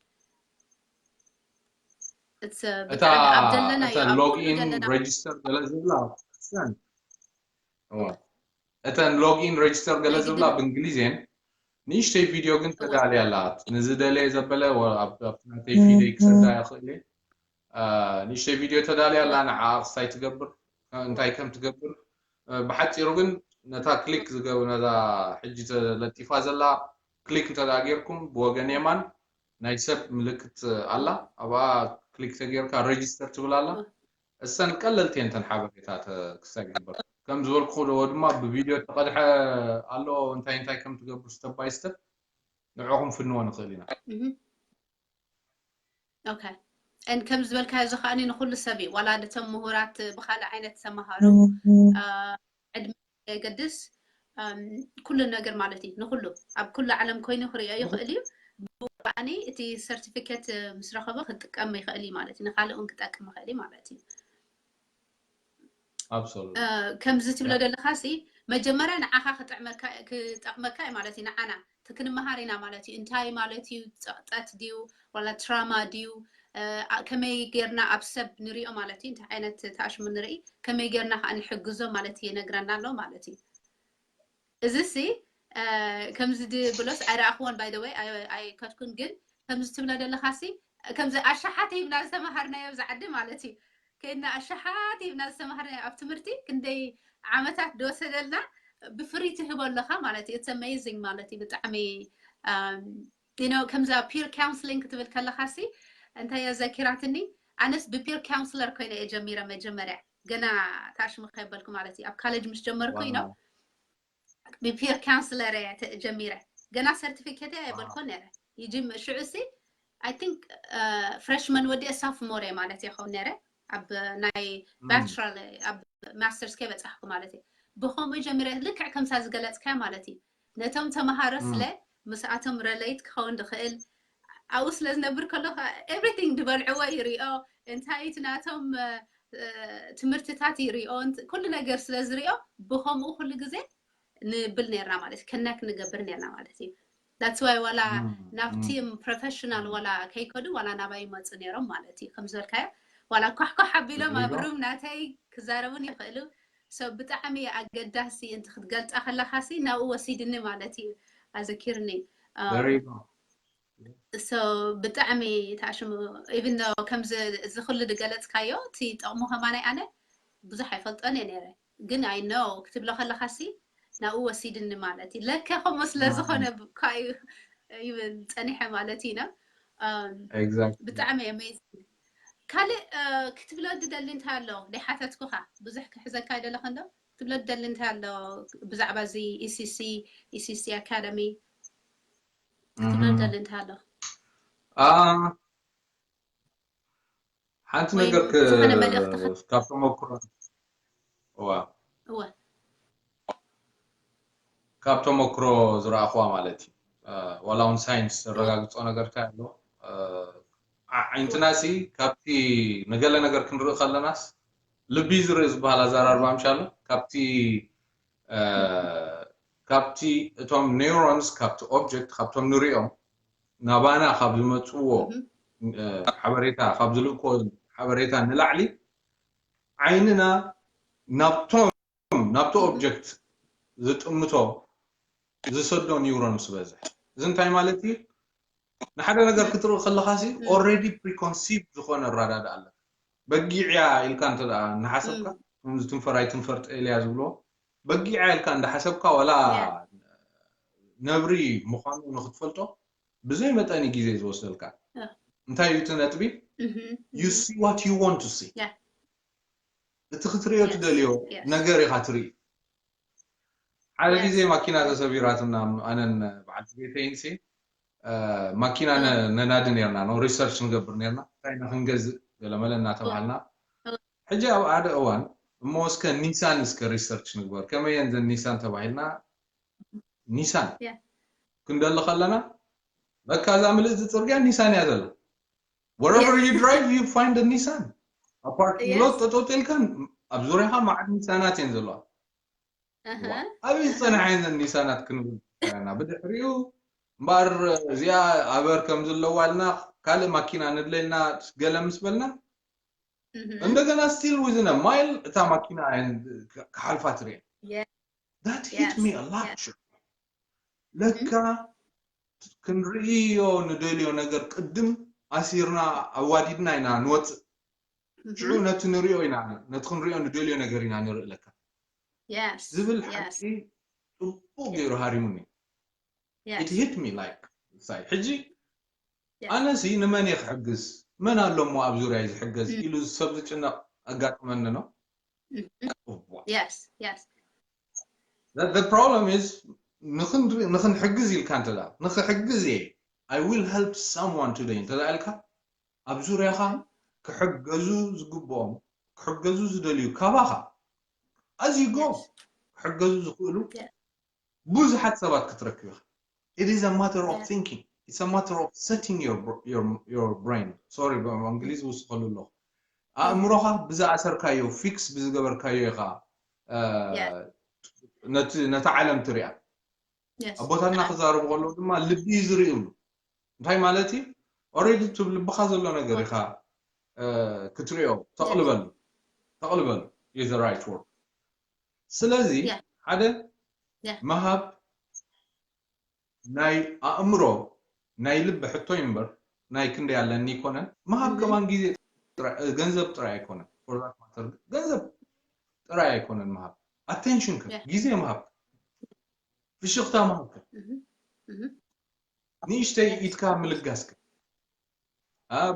እታ ሎጊን ሬጅስተር ገለ ዝብላ እተን ሎጊን ሬጅስተር ገለ ዝብላ ብእንግሊዝን ንእሽተይ ቪድዮ ግን ተዳልያ ኣላ። ንዝደለየ ዘበለ ኣብቲ ናተይ ፊደይ ክሰዳ ይኽእል እየ። ንእሽተይ ቪድዮ ተዳልያ ኣላ። ንዓ ክስታይ ትገብር እንታይ ከም ትገብር ብሓፂሩ ግን ነታ ክሊክ ዝገብር ነዛ ሕጂ ተለጢፋ ዘላ ክሊክ እንተ ጌርኩም ብወገን የማን ናይ ሰብ ምልክት ኣላ። ኣብኣ ክሊክ ተጌርካ ሬጅስተር ትብል ኣላ። እሰን ቀለልቲ እየን እተን ሓበሬታ ክስታይ ግበር። ከም ዝበልኩ ዶ ድማ ብቪድዮ ተቐድሐ ኣሎ እንታይ እንታይ ከም ትገብር ስተፕ ባይ ስተፕ ንዕኹም ፍንዎ ንኽእል ኢና። ኦኬ። And ከም ዝበልካዮ እዚ ከዓኒ ንኹሉ ሰብ እዩ፣ ዋላ ነቶም ምሁራት ብኻልእ ዓይነት ተምሃሩ ዕድመ የገድስ ኩሉ ነገር ማለት እዩ። ንኹሉ ኣብ ኩሉ ዓለም ኮይኑ ክሪኦ ይኽእል እዩ። ብኣኒ እቲ ሰርቲፊኬት ምስ ረኸበ ክጥቀም ይኽእል እዩ ማለት እዩ። ንኻልእ እውን ክጠቅም ይኽእል እዩ ማለት እዩ። ከምዚ ትብሎ ዘለኻ ሲ መጀመርያ ንዓኻ ክጠቅመካ እዩ ማለት እዩ። ንዓና ክንመሃር ኢና ማለት እዩ። እንታይ ማለት እዩ? ፀቕጠት ድዩ ዋላ ትራማ ድዩ? ከመይ ጌርና ኣብ ሰብ ንሪኦ ማለት እዩ። እንታይ ዓይነት ተኣሽሙ ንርኢ ከመይ ጌርና ከዓ ንሕግዞ ማለት እዩ። ነግረና ኣሎ ማለት እዩ። እዚ ሲ ከምዚ ድብሎስ ኣይረኣኽዎን ባይ ወይ ኣይከድኩን፣ ግን ከምዚ ትብሎ ዘለኻ ሲ ከምዚ ኣሻሓት ሂብና ዝተምሃርናዮ ኣብዚ ዓዲ ማለት እዩ። ከይድና ኣሻሓት ሂብና ዝተምሃርናዮ ኣብ ትምህርቲ ክንደይ ዓመታት ዝወሰደልና ብፍሪ ትህቦ ኣለኻ ማለት እዩ። It's amazing ማለት እዩ። ብጣዕሚ you know ከምዛ ፒር ካውንስሊንግ ክትብል ከለኻ ሲ እንታይ የዘኪራትኒ፣ ኣነስ ብፒር ካውንስለር ኮይነ እየ ጀሚረ መጀመርያ ገና ታሽሙ ከይበልኩ ማለት እዩ። ኣብ ካሌጅ ምስ ጀመርኩ you know ብፒር ካውንስለር እየ ጀሚረ። ገና ሰርቲፊኬት እየ ኣይበልኮን ነረ ይጅም ሽዑ ሲ I think ፍሬሽመን ወዲአ ሳፍሞር እየ ማለት ይኸውን ነረ ኣብ ናይ ባችለር ኣብ ማስተርስ ከይበፃሕኩ ማለት እዩ። ብከምኡ ጀሚረ ልክዕ ከምሳ ዝገለፅካዮ ማለት እዩ። ነቶም ተምሃሮ ስለ ምስኣቶም ረለይት ክኸውን ዝኽእል ኣብኡ ስለ ዝነብር ከሎ ኤቭሪቲንግ ዝበልዕዎ ይሪኦ፣ እንታይ እቲ ናቶም ትምህርትታት ይሪኦ፣ ኩሉ ነገር ስለ ዝሪኦ ብከምኡ ኩሉ ግዜ ንብል ነርና ማለት እዩ። ከናክ ንገብር ነርና ማለት እዩ። That's why ዋላ ናብ ቲም ፕሮፌሽናል ዋላ ከይከዱ ዋላ ናባይ ይመፁ ነይሮም ማለት እዩ። ከም ዝበልካዮ ዋላ ኳሕኳሕ ኣቢሎም ኣብ ሩም ናተይ ክዛረቡን ይኽእሉ። So ብጣዕሚ ኣገዳሲ እንት ክትገልፃ ከለካ ሲ ናብኡ ወሲድኒ ማለት እዩ። ኣዘኪርኒ። So ብጣዕሚ ተኣሽሙ። Even though ከምዚ እዚ ኩሉ ዝገለፅካዮ እቲ ጠቕሙ ከማናይ ኣነ ብዙሕ ኣይፈልጦን እየ ነይረ፣ ግን I know ክትብሎ ከለካ ሲ ናብኡ ወሲድኒ ማለት እዩ። ለከ ከምኡ ስለ ዝኾነ እኳ እዩ ይብል ፀኒሐ ማለት እዩ። Exactly። ብጣዕሚ amazing። ካልእ ክትብሎ ዝደሊ እንታይ ኣሎ? ዘይሓተትኩኻ ብዙሕ ክሕዘካ ይደለኹ እንዶ ክትብሎ ዝደሊ እንታይ ኣሎ ብዛዕባ እዚ ECC፣ ECC Academy ክትብሎ ዝደሊ እንታይ ኣሎ? ሓንቲ ነገር ካብ ተመክሮ እዋ ካብ ተመክሮ ዝረኣኽዋ ማለት እዩ። ዋላ እውን ሳይንስ ዘረጋግፆ ነገር እንታይ ኣሎ? ዓይንትና ሲ ካብቲ ንገለ ነገር ክንርኢ ከለናስ ልቢ ዝርኢ ዝበሃል ኣዘራርባ ምሻሎ ካብቲ ካብቲ እቶም ኒውሮንስ ካብቲ ኦብጀክት ካብቶም ንሪኦም ናባና ካብ ዝመፅዎ ሓበሬታ ካብ ዝልእክዎ ሓበሬታ ንላዕሊ ዓይንና ናብቶም ናብቲ ኦብጀክት ዝጥምቶ ዝሰዶ ኒውሮን ዝበዝሕ። እዚ እንታይ ማለት እዩ? ንሓደ ነገር ክትርኢ ከለካ ሲ already preconceived ዝኾነ ኣረዳድኣ ኣለካ። በጊዕያ ኢልካ እንተ እናሓሰብካ ከምዚ ትንፈር ኣይትንፈር ጠልያ ዝብሎ በጊዕያ ኢልካ እንዳሓሰብካ ዋላ ነብሪ ምዃኑ ንክትፈልጦ ብዘይ መጠን ግዜ ዝወስደልካ። እንታይ እዩ እቲ ነጥቢ? You see what you want to see። እቲ ክትሪኦ ትደልዮ ነገር ኢኻ ትርኢ። ሓደ ግዜ ማኪና ተሰቢራትና ኣነን በዓልቲ ቤተይን ሲ ማኪና ነናዲ ነርና ነው ሪሰርች ንገብር ነርና እንታይ ኢና ክንገዝእ ገለመለ እናተባሃልና ሕጂ ኣብ ሓደ እዋን እሞ እስከ ኒሳን እስከ ሪሰርች ንግበር ከመየን ዘን ኒሳን ተባሂልና ኒሳን ክንደሊ ከለና በቃ እዛ ምልእቲ ፅርግያ ኒሳን እያ ዘላ wherever you drive you find a Nissan apartment lot ጠጠው ኢልካ ኣብ ዙሪያኻ መዓት ኒሳናት እየን ዘለዋ ኣበይ ዝፀንሓ እየን ኒሳናት ክንብል ኢና ብድሕሪኡ እምበኣር እዚኣ ኣበር ከም ዘለዋ ኢልና ካልእ ማኪና ንድለየልና ገለ ምስ በልና እንደገና still within a mile እታ ማኪና ክሓልፋ ትርኤ that hit me a lot ለካ ክንርእዮ ንደልዮ ነገር ቅድም ኣሲርና ኣዋዲድና ኢና ንወፅእ ሽዑ ነቲ ንሪኦ ኢና ነቲ ክንሪኦ ንደልዮ ነገር ኢና ንርኢ ለካ ዝብል ሓቂ ፅቡቅ ገይሩ ሃሪሙኒ it hit me like ሳይ ሕጂ ኣነሲ ንመን እየ ክሕግዝ መን ኣሎ እሞ ኣብ ዙርያ ዝሕገዝ ኢሉ ሰብ ዝጭነቕ ኣጋጥመኒ ነው yes yes the problem is ንክንሕግዝ ኢልካ እንተ ንክሕግዝ እየ I will help someone today እንተ ኢልካ ኣብ ዙርያኻ ክሕገዙ ዝግብኦም ክሕገዙ ዝደልዩ ካባኻ as you go ክሕገዙ ዝኽእሉ ብዙሓት ሰባት ክትረክብ ኢኻ it is a matter of thinking it's a matter of setting your your your brain sorry ብእንግሊዝ ውስኸሉ ኣለኹ ኣእምሮኻ ብዝኣሰርካዮ ፊክስ ብዝገበርካዮ ኢኻ ነቲ ዓለም ትሪኣ ኣቦታትና ክዛረቡ ከለዉ ድማ ልቢ እዩ ዝርእዩ እንታይ ማለት እዩ already እቲ ልብኻ ዘሎ ነገር ኢኻ ክትሪኦ ተቕልበሉ ተቕልበሉ is the right word ስለዚ ሓደ ምሃብ ናይ ኣእምሮ ናይ ልቢ ሕቶ እዩ እምበር ናይ ክንደይ ኣለኒ ይኮነን ምሃብ ከማን ግዜ ገንዘብ ጥራይ ኣይኮነን ገንዘብ ጥራይ ኣይኮነን ምሃብ attention ካ ግዜ ምሃብ ፍሽኽታ ምሃብ ንእሽተይ ኢድካ ምልጋስካ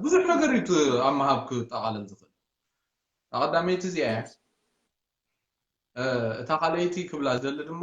ብዙሕ ነገር እዩ ኣብ ምሃብ ክጠቓለል ዝኽእል ኣቐዳመይቲ እዚኣ እያ እታ ካልኣይቲ ክብላ ዝደሊ ድማ